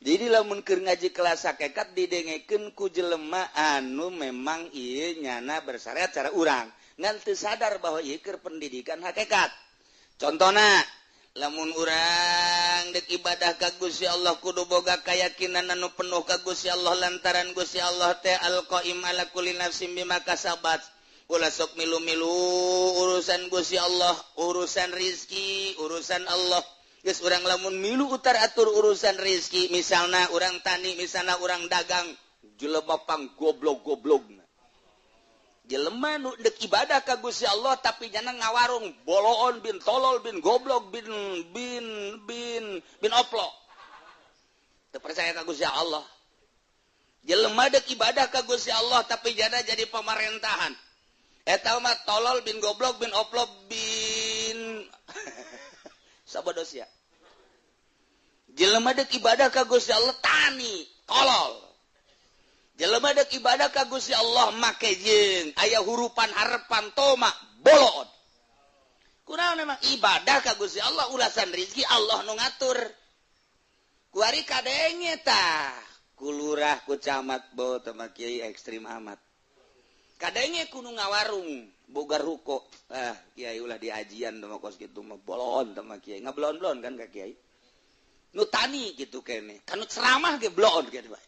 Jadi lamun keur ngaji kelas hakikat didengekeun ku jelema anu memang ieu nyana bersyariat cara urang. Ngan teu sadar bahwa ieu keur pendidikan hakikat. Contona lamun urang dek ibadah ka Gusti Allah kudu boga kayakinan anu penuh ka Gusti Allah lantaran Gusti Allah teh al-qaim ala kulli nafsin bima kasabat. Ulah sok milu-milu urusan Gusti Allah, urusan rizki, urusan Allah. Geus urang lamun milu utar atur urusan rizki, misalna urang tani, misalna urang dagang, jelema pang goblok-goblokna. Jelema nu dek ibadah ka Gusti Allah tapi nyana ngawarung boloon bin tolol bin goblok bin bin bin bin oplo. Teu percaya ka Gusti Allah. Jelema dek ibadah ka Gusti Allah tapi nyana jadi pemerintahan. Eta mah tolol bin goblok bin oplo bin sabodos ya. Jelema dek ibadah ka Gusti Allah tani tolol. Jelema dek ibadah ka Gusti Allah make jeung aya hurupan harepan toma boloon. Kunaon emang ibadah ka Gusti Allah ulasan rezeki Allah nu ngatur. Kuari kadenge tah ku lurah ku camat bo teh mah kiai ekstrim amat. Kadenge ku nu ngawarung boga ruko. Ah kiai ulah diajian teh mah kos kitu mah boloon teh mah kiai ngablon-blon kan ka kiai. Nu tani kitu keneh, kanu ceramah ge bloon kitu bae.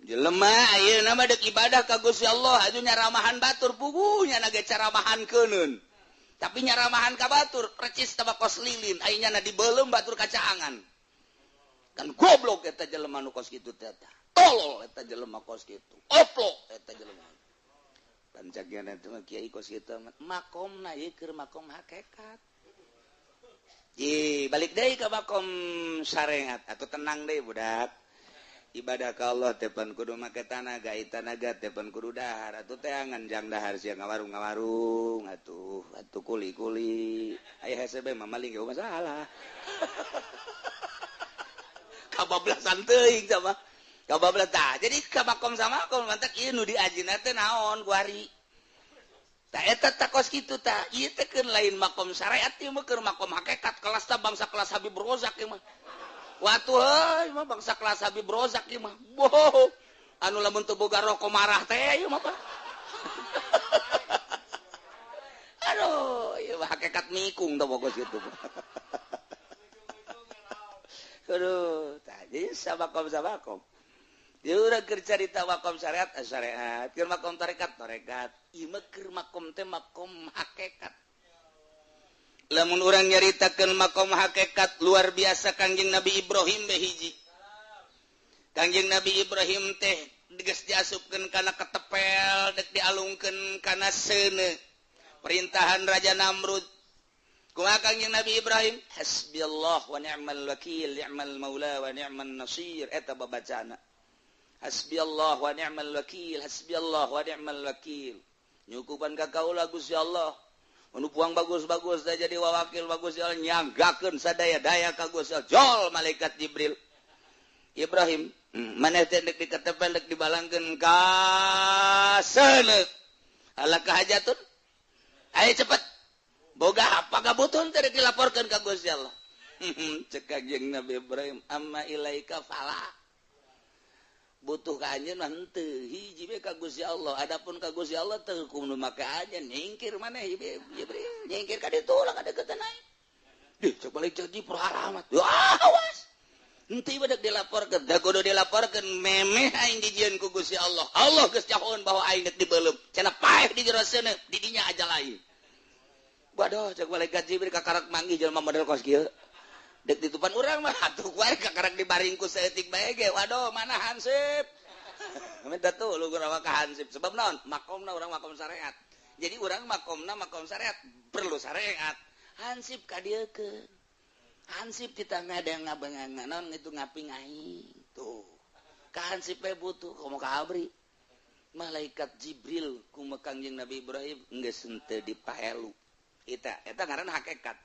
Jelema ayeuna mah deuk ibadah ka Gusti Allah aju nyaramahan batur puguh nya ge caramahan keuneun. Tapi nyaramahan ka batur percis teh kos lilin aya nyana dibeuleum batur kacaangan. Kan goblok eta jelema nu kos kitu teh. Tolol eta jelema kos kitu. Oplo eta jelema. Pancagian eta mah kiai kos kitu makomna ieu keur makom hakikat. Ji balik deui ka makom syariat atuh tenang deui budak. Ibadah ka Allah teh pan kudu make tanaga, tanaga teh pan kudu dahar atuh teangan jang dahar sia ngawarung-ngawarung atuh atuh kuli-kuli aya hese bae mah maling ge masalah. Kabablasan teuing sama kabablas tah jadi ka makom sama makom mantak ieu nu diajina teh naon kuari tah eta tah kos kitu tah ieu teh keun lain makom syariat ieu mah keur makom hakikat kelas tah bangsa kelas Habib Rozak ieu mah. Watu heuy mah bangsa kelas Habib Rozak ieu mah. Boh. Anu lamun teu boga rokok marah teh ieu mah. Aduh, ieu mah hakikat mikung teh pokos kitu. Aduh, tadi sabakom sabakom. Dia urang keur carita makom syariat, syariat, keur makom tarekat, tarekat. Ieu mah keur makom teh makom hakikat. Lamun urang nyaritakeun makom hakikat luar biasa Kangjeng Nabi Ibrahim teh hiji. Kangjeng Nabi Ibrahim teh geus diasupkeun kana ketepel, dek dialungkeun kana seuneu. Perintahan Raja Namrud. Kumaha Kangjeng Nabi Ibrahim? Hasbiyallah wa ni'mal wakil, ni'mal maula wa ni'man nasir. Eta babacana. Hasbiyallah wa ni'mal wakil, hasbiyallah wa ni'mal wakil. Nyukupan ka kaula Gusti Allah. Anu puang bagus-bagus dah jadi wawakil bagus ya nyanggakeun sadaya-daya ka Gusti Allah. Jol malaikat Jibril. Ibrahim, maneh teh deuk diketepel deuk dibalangkeun ka seuneu. Ala kahajatun? Ayo cepet. Boga apa gabutun teh deuk dilaporkeun ka Gusti Allah. Cek Kangjeng Nabi Ibrahim, amma ilaika fala. Butuh ka anjeun mah henteu, hiji we ka Gusti Allah. Adapun ka Gusti Allah teu kudu make anjeun, nyingkir maneh Jibril, nyingkir ka ditu lah ka deukeutan aing. Dih, cek balik Jibril alamat. Wah, awas. Henteu badak dilaporkeun, da kudu dilaporkeun memeh aing dijieun ku Gusti Allah. Allah geus nyahoeun bahwa aing deuk dibeuleum. Cenah paeh di jero seuneu, di dinya aja lain. Waduh, cek malaikat Jibril kakarak manggih jelema model kos kieu. Dek ditupan urang mah atuh wae kakarak dibaring ku saeutik bae ge. Waduh, mana hansip? Minta tuh lu urang ka hansip. Sebab naon? Makomna urang makom syariat. Jadi urang makomna makom syariat, perlu syariat. Hansip ka dieu ke. Hansip kita ngadang ngabengang naon itu ngaping aing. Tuh. Ka hansip we butuh komo ka abri. Malaikat Jibril kumaha Kangjeng Nabi Ibrahim geus henteu dipaelu. Eta eta ngaranna hakikat.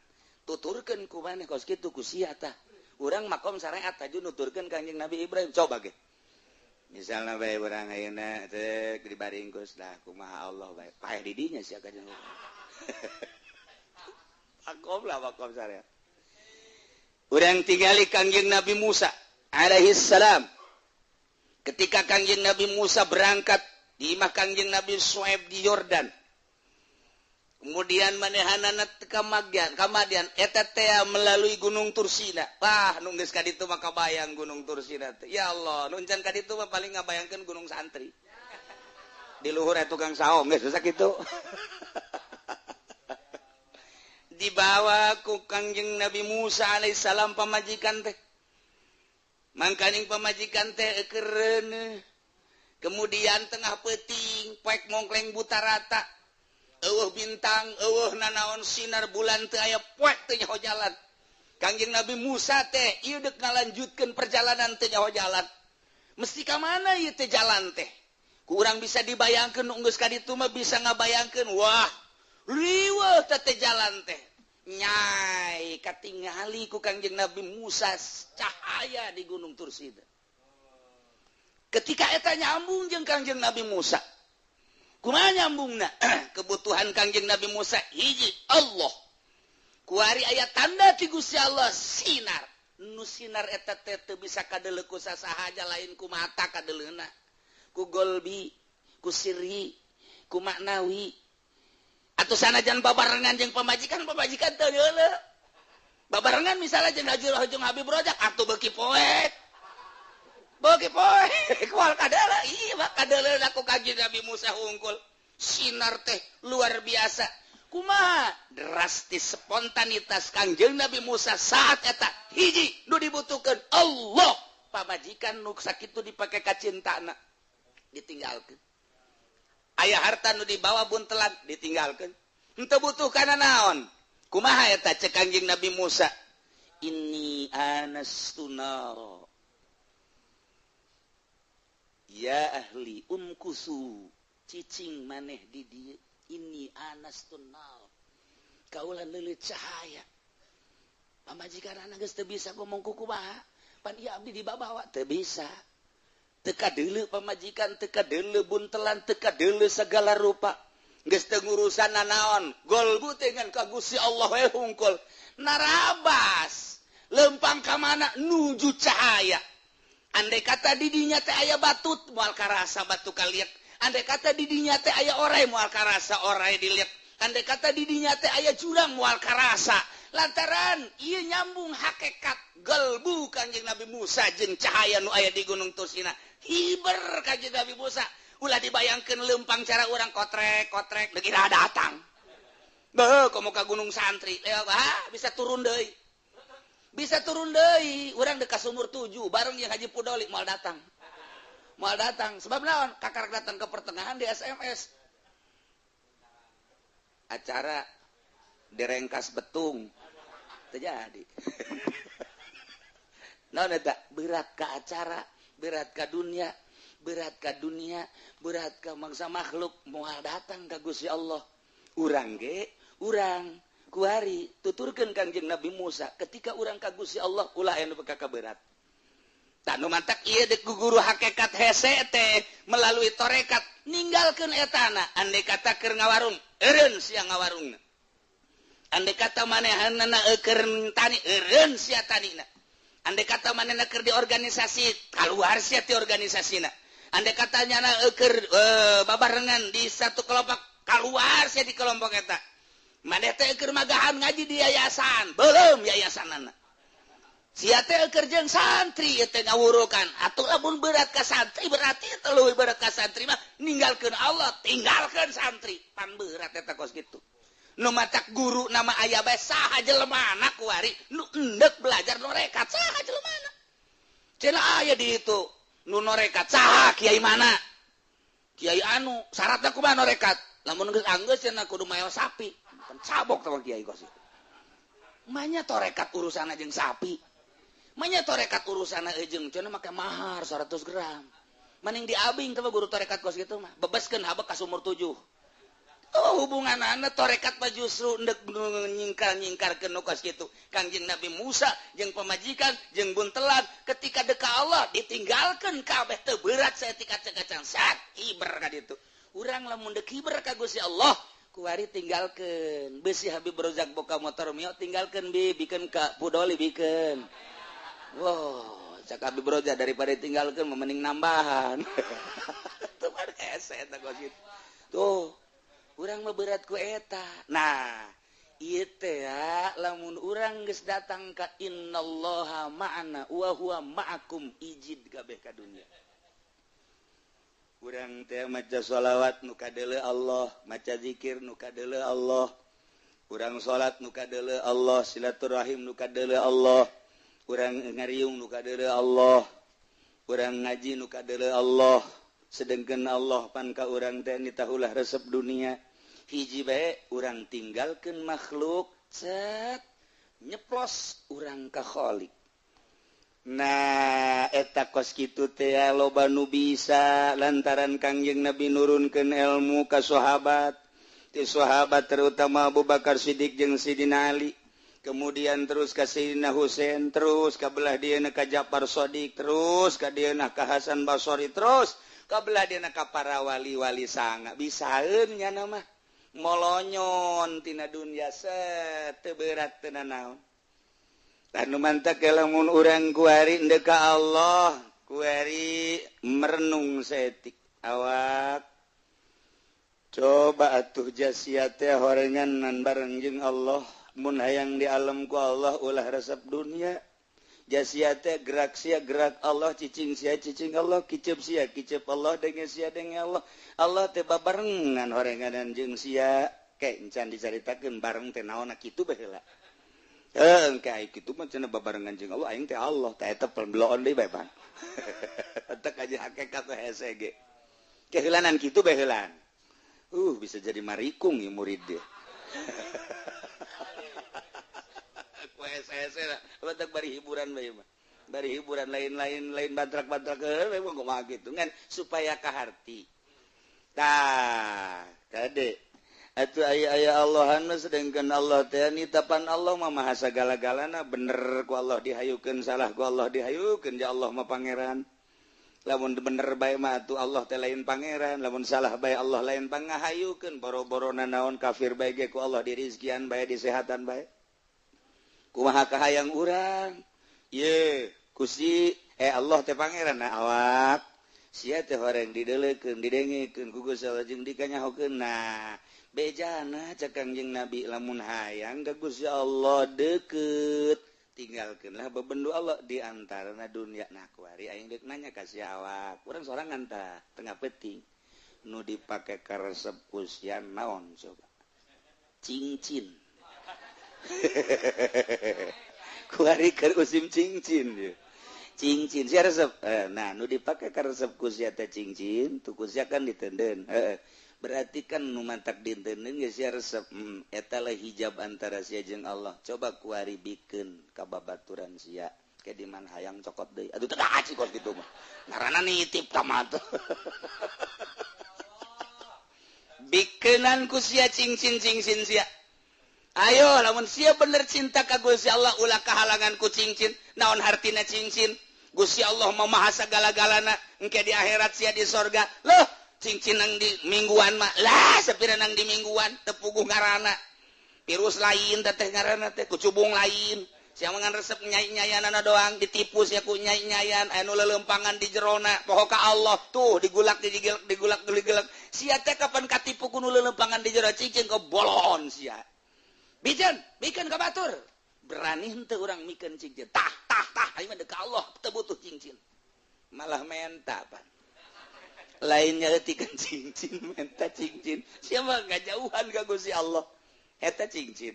Tuturkeun ku maneh kos kitu ku sia tah. Urang makom syariat aju nuturkeun Kangjeng Nabi Ibrahim coba ge. Misalna bae urang ayeuna teh dibaringkus lah kumaha Allah bae. Paeh di dinya sia ka jeung. Makom lah makom syariat. Urang tingali Kangjeng Nabi Musa alaihi salam. Ketika Kangjeng Nabi Musa berangkat di imah Kangjeng Nabi Suaib di Yordan. Kemudian manehanana ka Madian eta teh melalui Gunung Tursina. Wah, nu geus ka ditu mah kabayang Gunung Tursina teh. Ya Allah, nu can ka ditu mah paling ngabayangkeun Gunung Santri. Di luhur aya tukang saung geus sakitu. Dibawa ku Kangjeng Nabi Musa alaihissalam pamajikan teh. Mangkaning pamajikan teh eukereun. Kemudian tengah peuting poek mongkleng buta rata. Eueuh bintang, eueuh nanaon sinar bulan teu aya poek teu nyaho jalan. Kangjeng Nabi Musa teh ieu deuk ngalanjutkeun perjalanan teu nyaho jalan. Mesti ka mana ieu teh jalan teh? Ku urang bisa dibayangkeun nu geus ka ditu mah bisa ngabayangkeun, wah, liweuh teh teh jalan teh. Nyai katingali ku Kangjeng Nabi Musa cahaya di Gunung Tursida. Ketika eta nyambung jeung Kangjeng Nabi Musa. Kumaha nyambungna? Kebutuhan Kangjeng Nabi Musa hiji Allah. Kuari aya tanda ti Gusti Allah sinar. Nu sinar eta teh teu bisa kadeuleu ku sasaha lain ku mata kadeleuna. Ku golbi, ku sirri, ku maknawi. Atuh sanajan babarengan jeung pamajikan, pamajikan teu deuleu. Babarengan misalnya jeung Haji jeung Habib Rojak atuh beuki poek. Beuki poek kual kadeuleu, ieu mah kadeleuna ku Kangjeng Nabi Musa hungkul. Sinar teh luar biasa. Kumaha drastis spontanitas Kangjeng Nabi Musa saat eta hiji nu dibutuhkeun Allah. Pamajikan nu sakitu dipake kacintana ditinggalkeun. Aya harta nu dibawa buntelan ditinggalkeun. Henteu butuh kana naon? Kumaha eta cek Kangjeng Nabi Musa? Inni anastu nara. Ya ahli umkusu cicing maneh di dieu ini anastu nar. Kaula leuleut cahaya. Pamajikan anak geus teu bisa ngomong ku kumaha. Pan ieu abdi dibabawa teu bisa. Teu kadeuleu pamajikan, teu kadeuleu buntelan, teu kadeuleu segala rupa. Geus teu ngurusan nanaon, golbu teh ngan ka Gusti Allah we hungkul. Narabas, lempang ka mana nuju cahaya. Andai kata di dinya teh aya batut moal karasa batu kaliek. Andai kata di dinya teh aya orai moal karasa orai diliek. Andai kata di dinya teh aya jurang moal karasa. Lantaran ieu nyambung hakikat gelbu Kangjeng Nabi Musa jeung cahaya nu aya di Gunung Tursina. Hiber Kangjeng Nabi Musa. Ulah dibayangkeun lempang cara urang kotrek-kotrek deuk ira datang. Beuh komo ka Gunung Santri. Ah, bisa turun deui. Bisa turun deui, urang deuk ka sumur 7 bareng jeung Haji Pudoli moal datang. Moal datang sebab naon? Kakarak datang ke pertengahan di SMS. Acara direngkas betung. Terjadi. Naon eta? Berat ka acara, berat ka dunia, berat ka dunia, berat ka mangsa makhluk moal datang ka Gusti Allah. Urang ge, urang kuari tuturkeun Kangjeng Nabi Musa ketika urang ka Gusti Allah ulah aya nu berat. Tah nu mantak ieu deuk guru hakikat hese teh melalui tarekat ninggalkeun etana. Andai kata keur ngawarung, eureun sia ngawarungna. Andai kata manehanana keur tani, eureun sia tanina. Andai kata manehna keur di organisasi, keluar sia ti organisasina. Andai katanya keur babarengan di satu kelompok, keluar sia di kelompok eta. Maneh teh keur magahan ngaji di yayasan, belum yayasanana. Sia teh keur jeung santri ieu teh ngawurukan. Atuh lamun berat ka santri berarti teh leuwih berat ka santri mah ninggalkeun Allah, tinggalkeun santri. Pan berat eta kos kitu. Nu matak guru nama aya bae saha jelemana kuari nu endek belajar norekat saha jelemana. Cenah aya di itu nu norekat saha kiai mana? Kiai anu syaratna kumaha norekat? Lamun geus anggeus cenah kudu mael sapi. Kan cabok teh kiai kos itu. Manya torekat urusanna jeung sapi. Manya torekat urusanna jeung cenah make mahar 100 gram. Maning diabing teh guru torekat kos kitu mah. Bebeskeun habek ka sumur 7. Oh, hubungan anak torekat mah justru ndek nyingkar-nyingkarkeun nu kos kitu. Kangjeng Nabi Musa jeung pamajikan jeung buntelan ketika deka Allah ditinggalkeun kabeh teu berat saeutik kacang sat hiber ka ditu. Urang lamun deuk hiber ka Gusti Allah kuari tinggalkeun. Beusi Habib Rozak boka motor mio tinggalkeun bi bikeun ka Pudoli bikeun. Wow, cak Habib Rozak daripada tinggalkeun mending nambahan. Tuh kan hese eta kos kitu. Tuh urang mah berat ku eta. Nah, ieu teh ya lamun urang geus datang ka innallaha ma'ana wa huwa ma'akum ijid kabeh ka dunya. Urang teh maca sholawat nu kadeuleu Allah, maca zikir nu kadeuleu Allah. Urang salat nu kadeuleu Allah, silaturahim nu kadeuleu Allah. Urang ngariung nu kadeuleu Allah. Urang ngaji nu kadeuleu Allah. Sedengkeun Allah pan ka urang teh nitahulah resep dunia. Hiji bae urang tinggalkeun makhluk cet nyeplos urang ka Khalik. Nah eta kos kitu teh loba nu bisa lantaran Kangjeng Nabi nurunkeun ilmu ka sahabat. Ti sahabat terutama Abu Bakar Siddiq jeung Sidina Ali. Kemudian terus ka Sayyidina Husain, terus ka belah dieuna ka Ja'far Shadiq, terus ka dieuna ka Hasan Basri, terus ka belah dieuna ka para wali-wali sanga. Bisaeun nya mah molonyon tina dunya set teu berat teu nanaon. Anu mantak lamun urang kuari ndek ka Allah, kuari merenung saeutik awak. Coba atuh jasia teh horengan bareng jeung Allah, mun hayang di alam ku Allah ulah resep dunia. Jasia teh gerak sia gerak Allah, cicing sia cicing Allah, kicep sia kicep Allah, denge sia denge Allah. Allah teh babarengan horenganan jeung sia. Ke encan dicaritakeun bareng teh naonna kitu baheula. Heuh, kayak kitu mah cenah babarengan jeung Allah, aing teh Allah, teh eta peloon deui bae pan. Teh aja hakikat teh hese ge. Keheulanan kitu baheula. Bisa jadi marikung ya murid dia. Hese lah, batak bari hiburan bae mah. Bari hiburan lain-lain lain bantrak-bantrak heuh kumaha kitu ngan supaya kaharti. Tah, kade. Atuh aya-aya Allahan mah sedengkeun Allah teh nitapan Allah mah maha sagala-galana, bener ku Allah dihayukeun, salah ku Allah dihayukeun, ja Allah mah pangeran. Lamun bener bae mah atuh Allah teh lain pangeran, lamun salah bae Allah lain pangahayukeun, boro-boro nanaon kafir bae ge ku Allah dirizkian bae, disehatan bae. Kumaha kahayang urang? Ye, Gusti Allah teh pangeran nah awak. Sia teh horeng dideleukeun, didengekeun ku Gusti Allah jeung dikanyahokeun. Nah, bejana cek Kangjeng Nabi lamun hayang ka Gusti Allah deukeut, tinggalkeunlah bebendu Allah di antarana dunia. Nah, kuari aing deuk nanya ka sia awak. Urang sorangan tah tengah peuting. Nu dipake karesep ku sia naon coba? Cincin. Kuari keur usim cincin ye. Cincin sia resep. Nah, nu dipake karesep ku sia teh cincin, tu ku sia kan ditenden. Heeh. Berarti kan nu mantak dinteun geus sia resep. Eta lah hijab antara sia jeung Allah. Coba kuari bikeun ka babaturan sia. Ke di mana hayang cokot deui. Aduh teu gaci kos kitu mah. Ngaranna nitip ka mah tuh. Bikeunan ku sia cincin-cincin sia. Ayo lamun sia bener cinta ka Gusti Allah ulah kahalangan ku cincin. Naon hartina cincin? Gusti Allah mah maha sagala-galana. Engke di akhirat sia di sorga. Loh, cincin nang di mingguan mah. Lah, sapira nang di mingguan teu puguh ngaranna. Virus lain teh ngaranna teh, kucubung lain. Sia mah ngan resep nyai-nyayanana doang, ditipu sia ku nyai-nyayan anu leuleumpangan di jerona, poho ka Allah tuh digulak digigilek digulak digilek. Sia teh kapan katipu ku nu leuleumpangan di jero cincin ke bolon sia. Bijeun, bikeun ka batur. Berani henteu urang mikeun cincin. Tah tah tah aing mah deuk ka Allah teu butuh cincin. Malah menta pan. Lainnya leutikkeun cincin, menta cincin. Sia mah ngajauhan ka Gusti Allah. Eta cincin.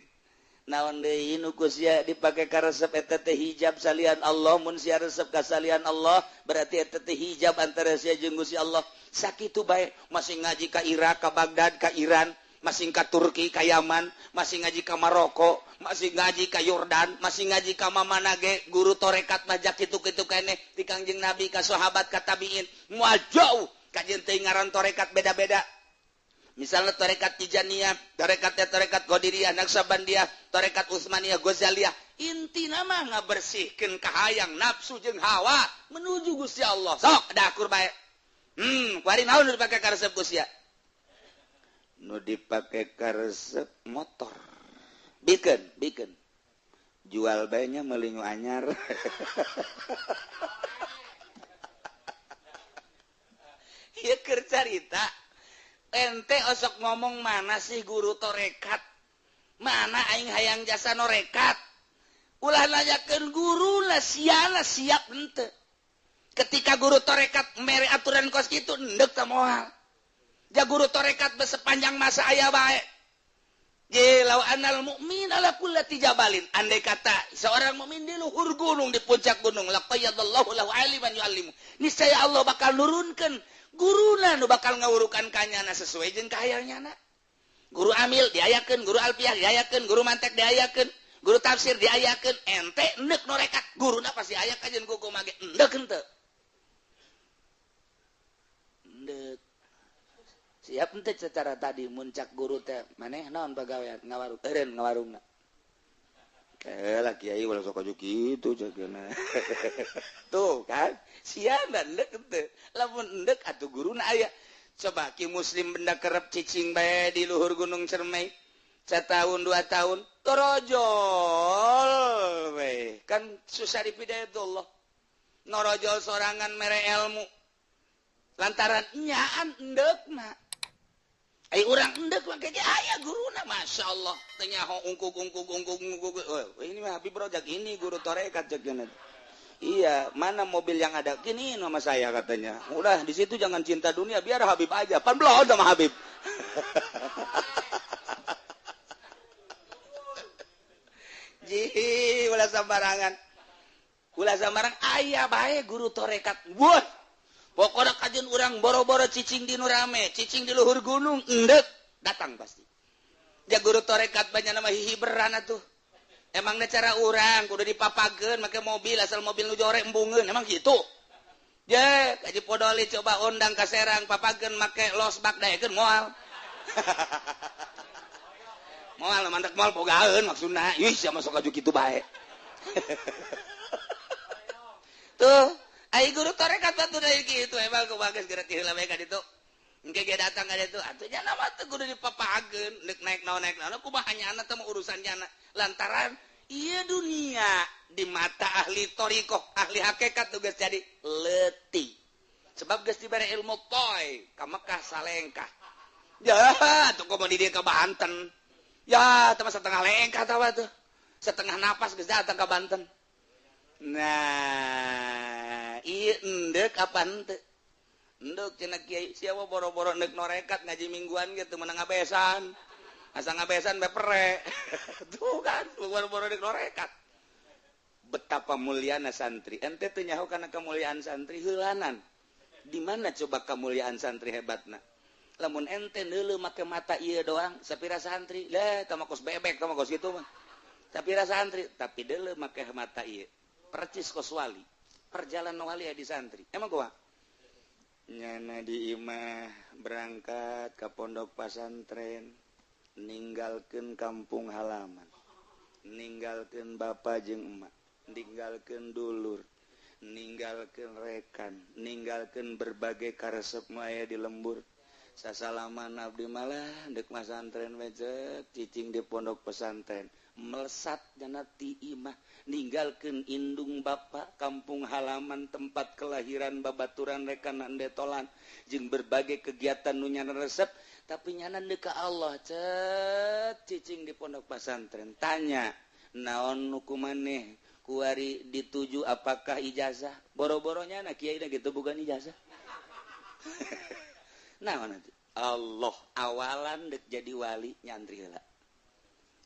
Naon deui nu ku sia dipake karesep eta teh hijab salian Allah, mun sia resep ka salian Allah berarti eta teh hijab antara sia jeung Gusti Allah. Sakitu bae masih ngaji ka Irak, ka Baghdad, ka Iran, masih ka Turki, ka Yaman, masih ngaji ka Maroko, masih ngaji ka Yordan, masih ngaji ka mamana ge guru torekat mah kitu-kitu keneh ti Kangjeng Nabi ka sahabat ka tabiin. Moal jauh kajeun teh ngaran torekat beda-beda. Misalnya torekat Tijaniyah, torekatnya torekat Qadiriyah, Naqsyabandiyah, torekat Utsmaniyah, Ghazaliyah, intina mah ngabersihkeun kahayang nafsu jeung hawa menuju Gusti Allah. Sok da akur bae. Kuari naon nu dipake karesep ku sia? Nu dipake karesep motor. Bikeun, bikeun. Jual bae nya meuli nu anyar. Ieu keur carita. Ente osok ngomong mana sih guru torekat, mana aing hayang jasa norekat, ulah nanyakeun guru lah siana siap ente. Ketika guru torekat mere aturan kos kitu endek teh moal. Ja guru torekat sepanjang masa aya bae. Je law anal mu'min ala kullati jabalin. Andai kata seorang mukmin di luhur gunung, di puncak gunung, laqayyadallahu lahu aliman yu'allimu. Niscaya Allah bakal nurunkeun guruna nu bakal ngawurukan kanyana sesuai jeung kahayangnyana. Guru amil diayakeun, guru alfiah diayakeun, guru mantek diayakeun, guru tafsir diayakeun, ente endek norekat, guruna pasti aya kajeun ku kumaha ge endek henteu. Endek. Siap henteu secara tadi muncak guru teh maneh naon pagawean ngawarung eureun ngawarungna. Lah kiai ulah sok aju kitu ceukna. Tuh kan, sia endek henteu. Lamun endek atuh guruna aya. Coba ki muslim benda kerep cicing bae di luhur Gunung Cermai. Setahun 2 tahun torojol we. Kan susah dipidayatullah. Norojol sorangan mere ilmu. Lantaran nyaan endekna. Ai urang endek mah ge aya guruna masyaallah. Teu nyaho ungkuk ungkuk ungkuk ungkuk. Oh, ini mah Habib Rojak ini guru torekat ceukna. Iya, mana mobil yang ada gini sama saya katanya. Udah di situ jangan cinta dunia, biar Habib aja. Pan belum sama Habib. Ji, ulah sembarangan. Ulah sembarang aya bae guru torekat. Wah. Pokokna kajeun urang boro-boro cicing di nu rame, cicing di luhur gunung, endek datang pasti. Ja guru torekat banyak nama hihiberan atuh. Emangnya cara urang kudu dipapageun make mobil asal mobil nu jorek embungeun emang gitu. Je, kaji Podoli coba undang ka Serang papageun make losbak daekeun moal. Moal mandak moal bogaeun maksudna. Ih, sia masuk aju kitu bae. Tuh, ai guru torekat batu dari kitu emang kumaha geus geura ti heula bae ka ditu. Engke ge datang ka ditu, atuh nya mah teu kudu dipapageun, deuk naek naon kumaha nyana teh urusan nyana. Lantaran ieu dunia di mata ahli thariqah, ahli hakikat tugas jadi leutik. Sebab geus dibere ilmu toy ka Mekah salengkah. Ya, atuh komo di dieu ka Banten. Ya, teh setengah lengkah tawa tuh. Setengah napas geus datang ka Banten. Nah, ieu endek apa henteu? Endek cenah kiai siapa boro-boro endek norekat ngaji mingguan gitu menang ngabesan. Asa ngabesan bepere. Tuh kan, boro-boro endek norekat. Betapa muliana santri. Ente teu nyaho kana kemuliaan santri heulanan. Di mana coba kemuliaan santri hebatna? Lamun ente neuleuh make mata ieu doang, sapira santri, lah tah mah kos bebek tah mah kos kitu mah. Sapira santri, tapi deuleuh make mata ieu. Percis kos wali. Perjalanan wali di santri. Emang gua nyana di imah berangkat ke pondok pasantren, ninggalkeun kampung halaman, ninggalkeun bapak jeung emak, ninggalkeun dulur, ninggalkeun rekan, ninggalkeun berbagai karesep nu aya di lembur. Sasalaman abdi malah dek masantren wejek cicing di pondok pesantren melesat jana ti imah ninggalkeun indung bapak, kampung halaman, tempat kelahiran, babaturan, rekanan detolan jeung berbagai kegiatan nu nyana resep, tapi nyana deuk ka Allah, cet cicing di pondok pesantren. Tanya naon nu kumaneh kuari dituju, apakah ijazah? Boro-boronya na kiai gitu, bukan ijazah. Naon atuh? Allah awalan dek jadi wali nyantri heula.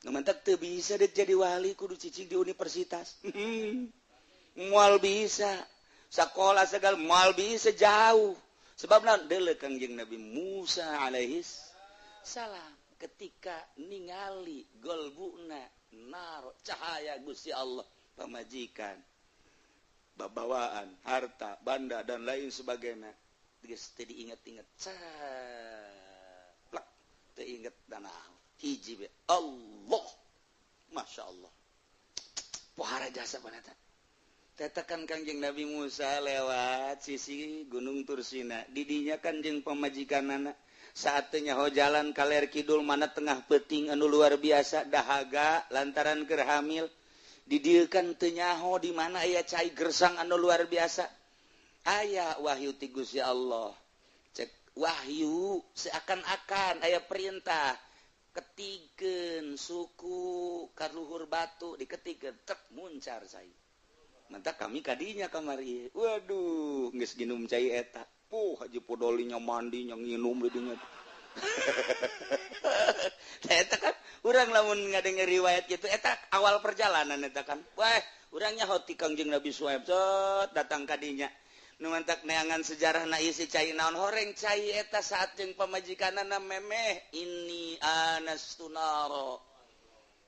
Nu mantak teu bisa dek jadi wali kudu cicing di universitas. Moal bisa. Sakola segala moal bisa, jauh. Sebab naon? Deuleu Kangjeng Nabi Musa alaihis salam ketika ningali golbuna naro cahaya Gusti Allah, pamajikan, babawaan, harta, banda dan lain sebagainya. Geus teu diinget-inget, plak, teu inget danau. Hiji be Allah. Masya Allah. Pohara jasa paneta. Tetakan Kangjeng Nabi Musa lewat sisi Gunung Tursina. Didinya kanjeng pamajikanana saatnya ho jalan kaler kidul mana tengah peting anu luar biasa dahaga lantaran keur hamil. Didieukan teu nyaho di mana aya cai gersang anu luar biasa. Aya wahyu ti Gusti Allah. Cek wahyu seakan-akan aya perintah ketikeun suku kaluhur batu, diketikeun tek muncar cai. Mantap kami kadinya kamari. Waduh, geus ginum cai eta. Puh, Haji Podolinya mandi nya nginum di dinya. Eta kan urang lamun ngadenger riwayat gitu eta awal perjalanan eta kan. Wah, urangnya hoti Kangjeng Nabi Suhaib set datang kadinya. Nu mantak neangan sejarah na isi cai naon horeng cai eta saat jeung pamajikanana memeh ini anastunaro.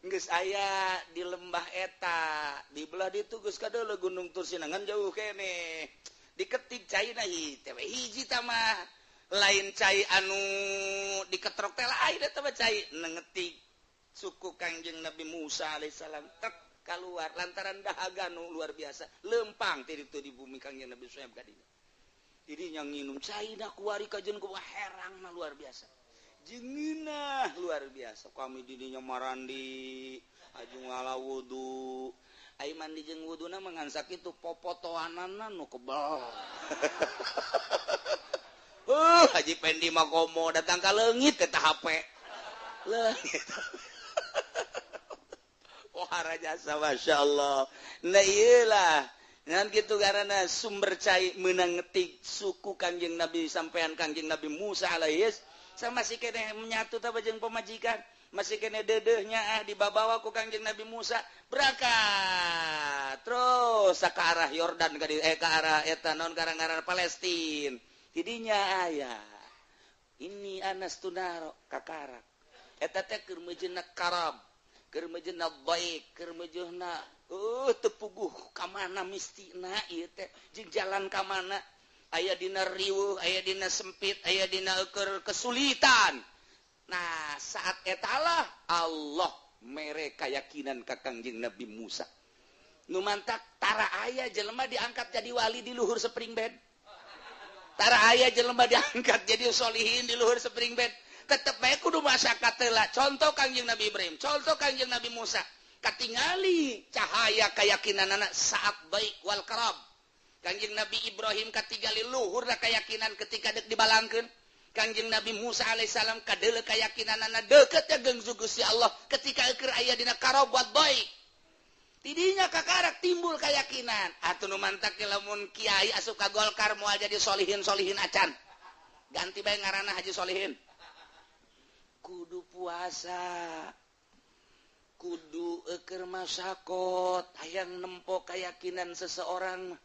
Geus aya di lembah eta, di belah ditu geus kadeuleu Gunung Tursinangan jauh keneh. Diketik cai na teh hiji tamah lain cai anu diketrok teh lain eta mah cai nengetik suku Kangjeng Nabi Musa alaihissalam tek keluar lantaran dahaga nu luar biasa lempang ti ditu di bumi Kangjeng Nabi Suhaib kadinya. Jadi yang nginum cai na kuari kajen kumaha herang na luar biasa. Jengeunah luar biasa. Kami didinya marandi aju ngala wudu. Ai mandi jeung wuduna mah ngan sakitu popotoanana nu kebel. Haji Pendi mah komo datang ka leungit eta HP. Leungit. Wah, jasa Masya Allah. Nah iyalah. Ngan gitu karena sumber cai menang ngetik suku Kangjeng Nabi sampean Kangjeng Nabi Musa alaihis sama si kene menyatu tah jeung pemajikan. Masih kene dedehnya ah dibabawa ku Kangjeng Nabi Musa berangkat terus ke arah Yordan ke arah eta naon karang-karang Palestina. Tidinya aya ini Anas tunaro kakarak eta teh keur mejeuna karab, keur mejeuna baik, keur mejeuna teu puguh ka mana mistina ieu teh jeung jalan ka mana, aya dina riweuh, aya dina sempit, aya dina keur kesulitan. Nah saat etalah Allah mere keyakinan ka Kangjeng Nabi Musa. Nu mantak tara aya jelema diangkat jadi wali di luhur spring bed. Tara aya jelema diangkat jadi solihin di luhur spring bed. Tetep bae kudu masyarakat heula. Contoh Kangjeng Nabi Ibrahim, contoh Kangjeng Nabi Musa. Katingali cahaya keyakinanana saat baik wal karab. Kangjeng Nabi Ibrahim katingali luhurna keyakinan ketika dek dibalangkeun. Kangjeng Nabi Musa alaihissalam kadeuleu keyakinanana deukeut jeung Gusti Allah ketika keur aya dina karab wat baik. Tidinya kakarak timbul keyakinan. Atuh nu mantak lamun kiai asup ka Golkar moal jadi solihin-solihin acan. Ganti bae ngaranna Haji Solihin. Kudu puasa, kudu eker masakot, hayang nempo keyakinan seseorang,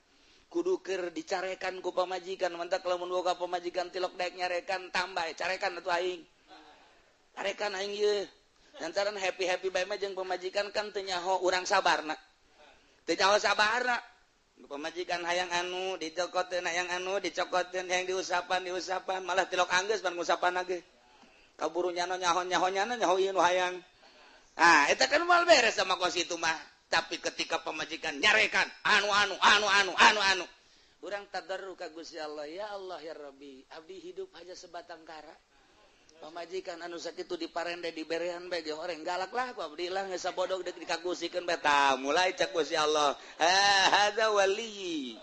kudu keur dicarekan ku pamajikan, mantak lamun boga pamajikan tilok daek nyarekan tambah carekan atuh aing. Carekan aing ieu. Lantaran happy-happy bae mah jeung pamajikan kan teu nyaho urang sabarna. Teu nyaho sabarna. Pamajikan hayang anu dicokoteun, hayang anu dicokoteun, hayang diusapan diusapan, malah tilok anggeus pan ngusapan ge. Kaburu nyano nyaho-nyaho nyana nyaho ieu nu hayang. Ah, eta kan moal beres sama kos itu mah. Tapi ketika pamajikan nyarekan anu anu anu anu anu anu. Urang tadarru ka Gusti Allah, ya Allah ya Rabbi, abdi hidup hanya sebatang kara. Pamajikan anu sakitu diparende diberean bae ge horeng galak lah ku abdi lah geus sabodog deuk dikagusikeun bae tah mulai cak Gusti Allah. Ha hadza wali.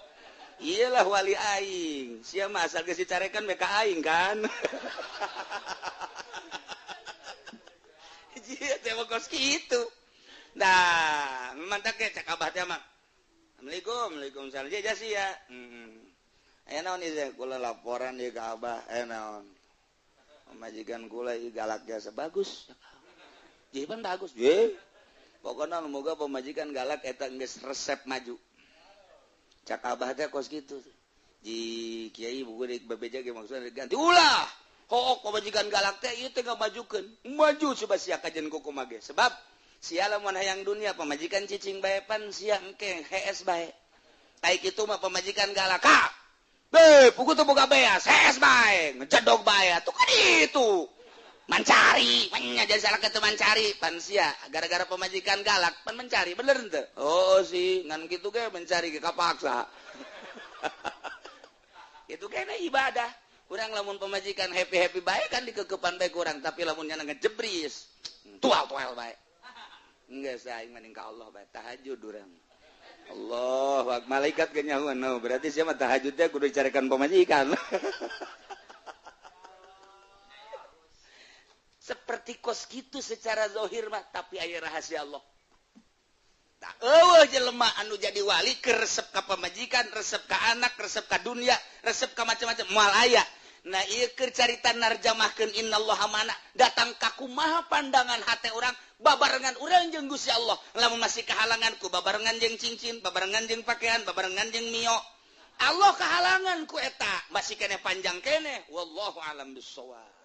Iyalah wali aing. Sia mah asal geus dicarekan bae ka aing kan. Ieu teh mah kos kitu. Nah, mantak ge cak abah teh mah. Assalamualaikum, waalaikumsalam. Ja sia. Heeh. Aya naon ieu kula laporan ieu ka abah, aya naon. Pamajikan kula ieu galak jasa bagus. Jadi pan bagus. Ye. Pokona moga pamajikan galak eta geus resep maju. Cak abah teh kos kitu. Ji kiai buku deuk bebeja ge maksudna diganti. Ulah. Hook pamajikan galak teh ieu teh ngamajukeun. Maju coba sia kajen kumaha ge. Sebab sia lamun hayang dunia pamajikan cicing bae pan sia engke hees bae. Ai kitu mah pamajikan galak. Ka. Be, puku teu boga beas, hees bae, ngecedog bae. Tuh kan itu. Mencari, nya jadi salah kitu mencari pan sia gara-gara pamajikan galak pan mencari bener henteu? Oh sih, ngan kitu ge mencari ge kapaksa. Itu kena ibadah. Urang lamun pamajikan happy-happy bae kan dikekepan bae kurang, tapi lamun nya ngejebris, tual-tual bae. Geus aing mending ka Allah bae tahajud urang. Allah, malaikat ge nyahoan, no, berarti sia mah tahajud teh kudu dicarikan pamajikan. Seperti kos kitu secara zahir mah, tapi aya rahasia Allah. Tak eueuh jelema anu jadi wali keur resep ka pamajikan, resep ka anak, resep ka dunia, resep ka macam-macam moal aya. Nah ieu keur carita narjamahkeun innallaha mana datang ka kumaha pandangan hate urang babarengan urang jeung Gusti Allah. Lamun masih kahalangan ku babarengan jeung cincin, babarengan jeung pakaian, babarengan jeung mio. Allah kahalangan ku eta masih keneh panjang keneh wallahu alam bissawab.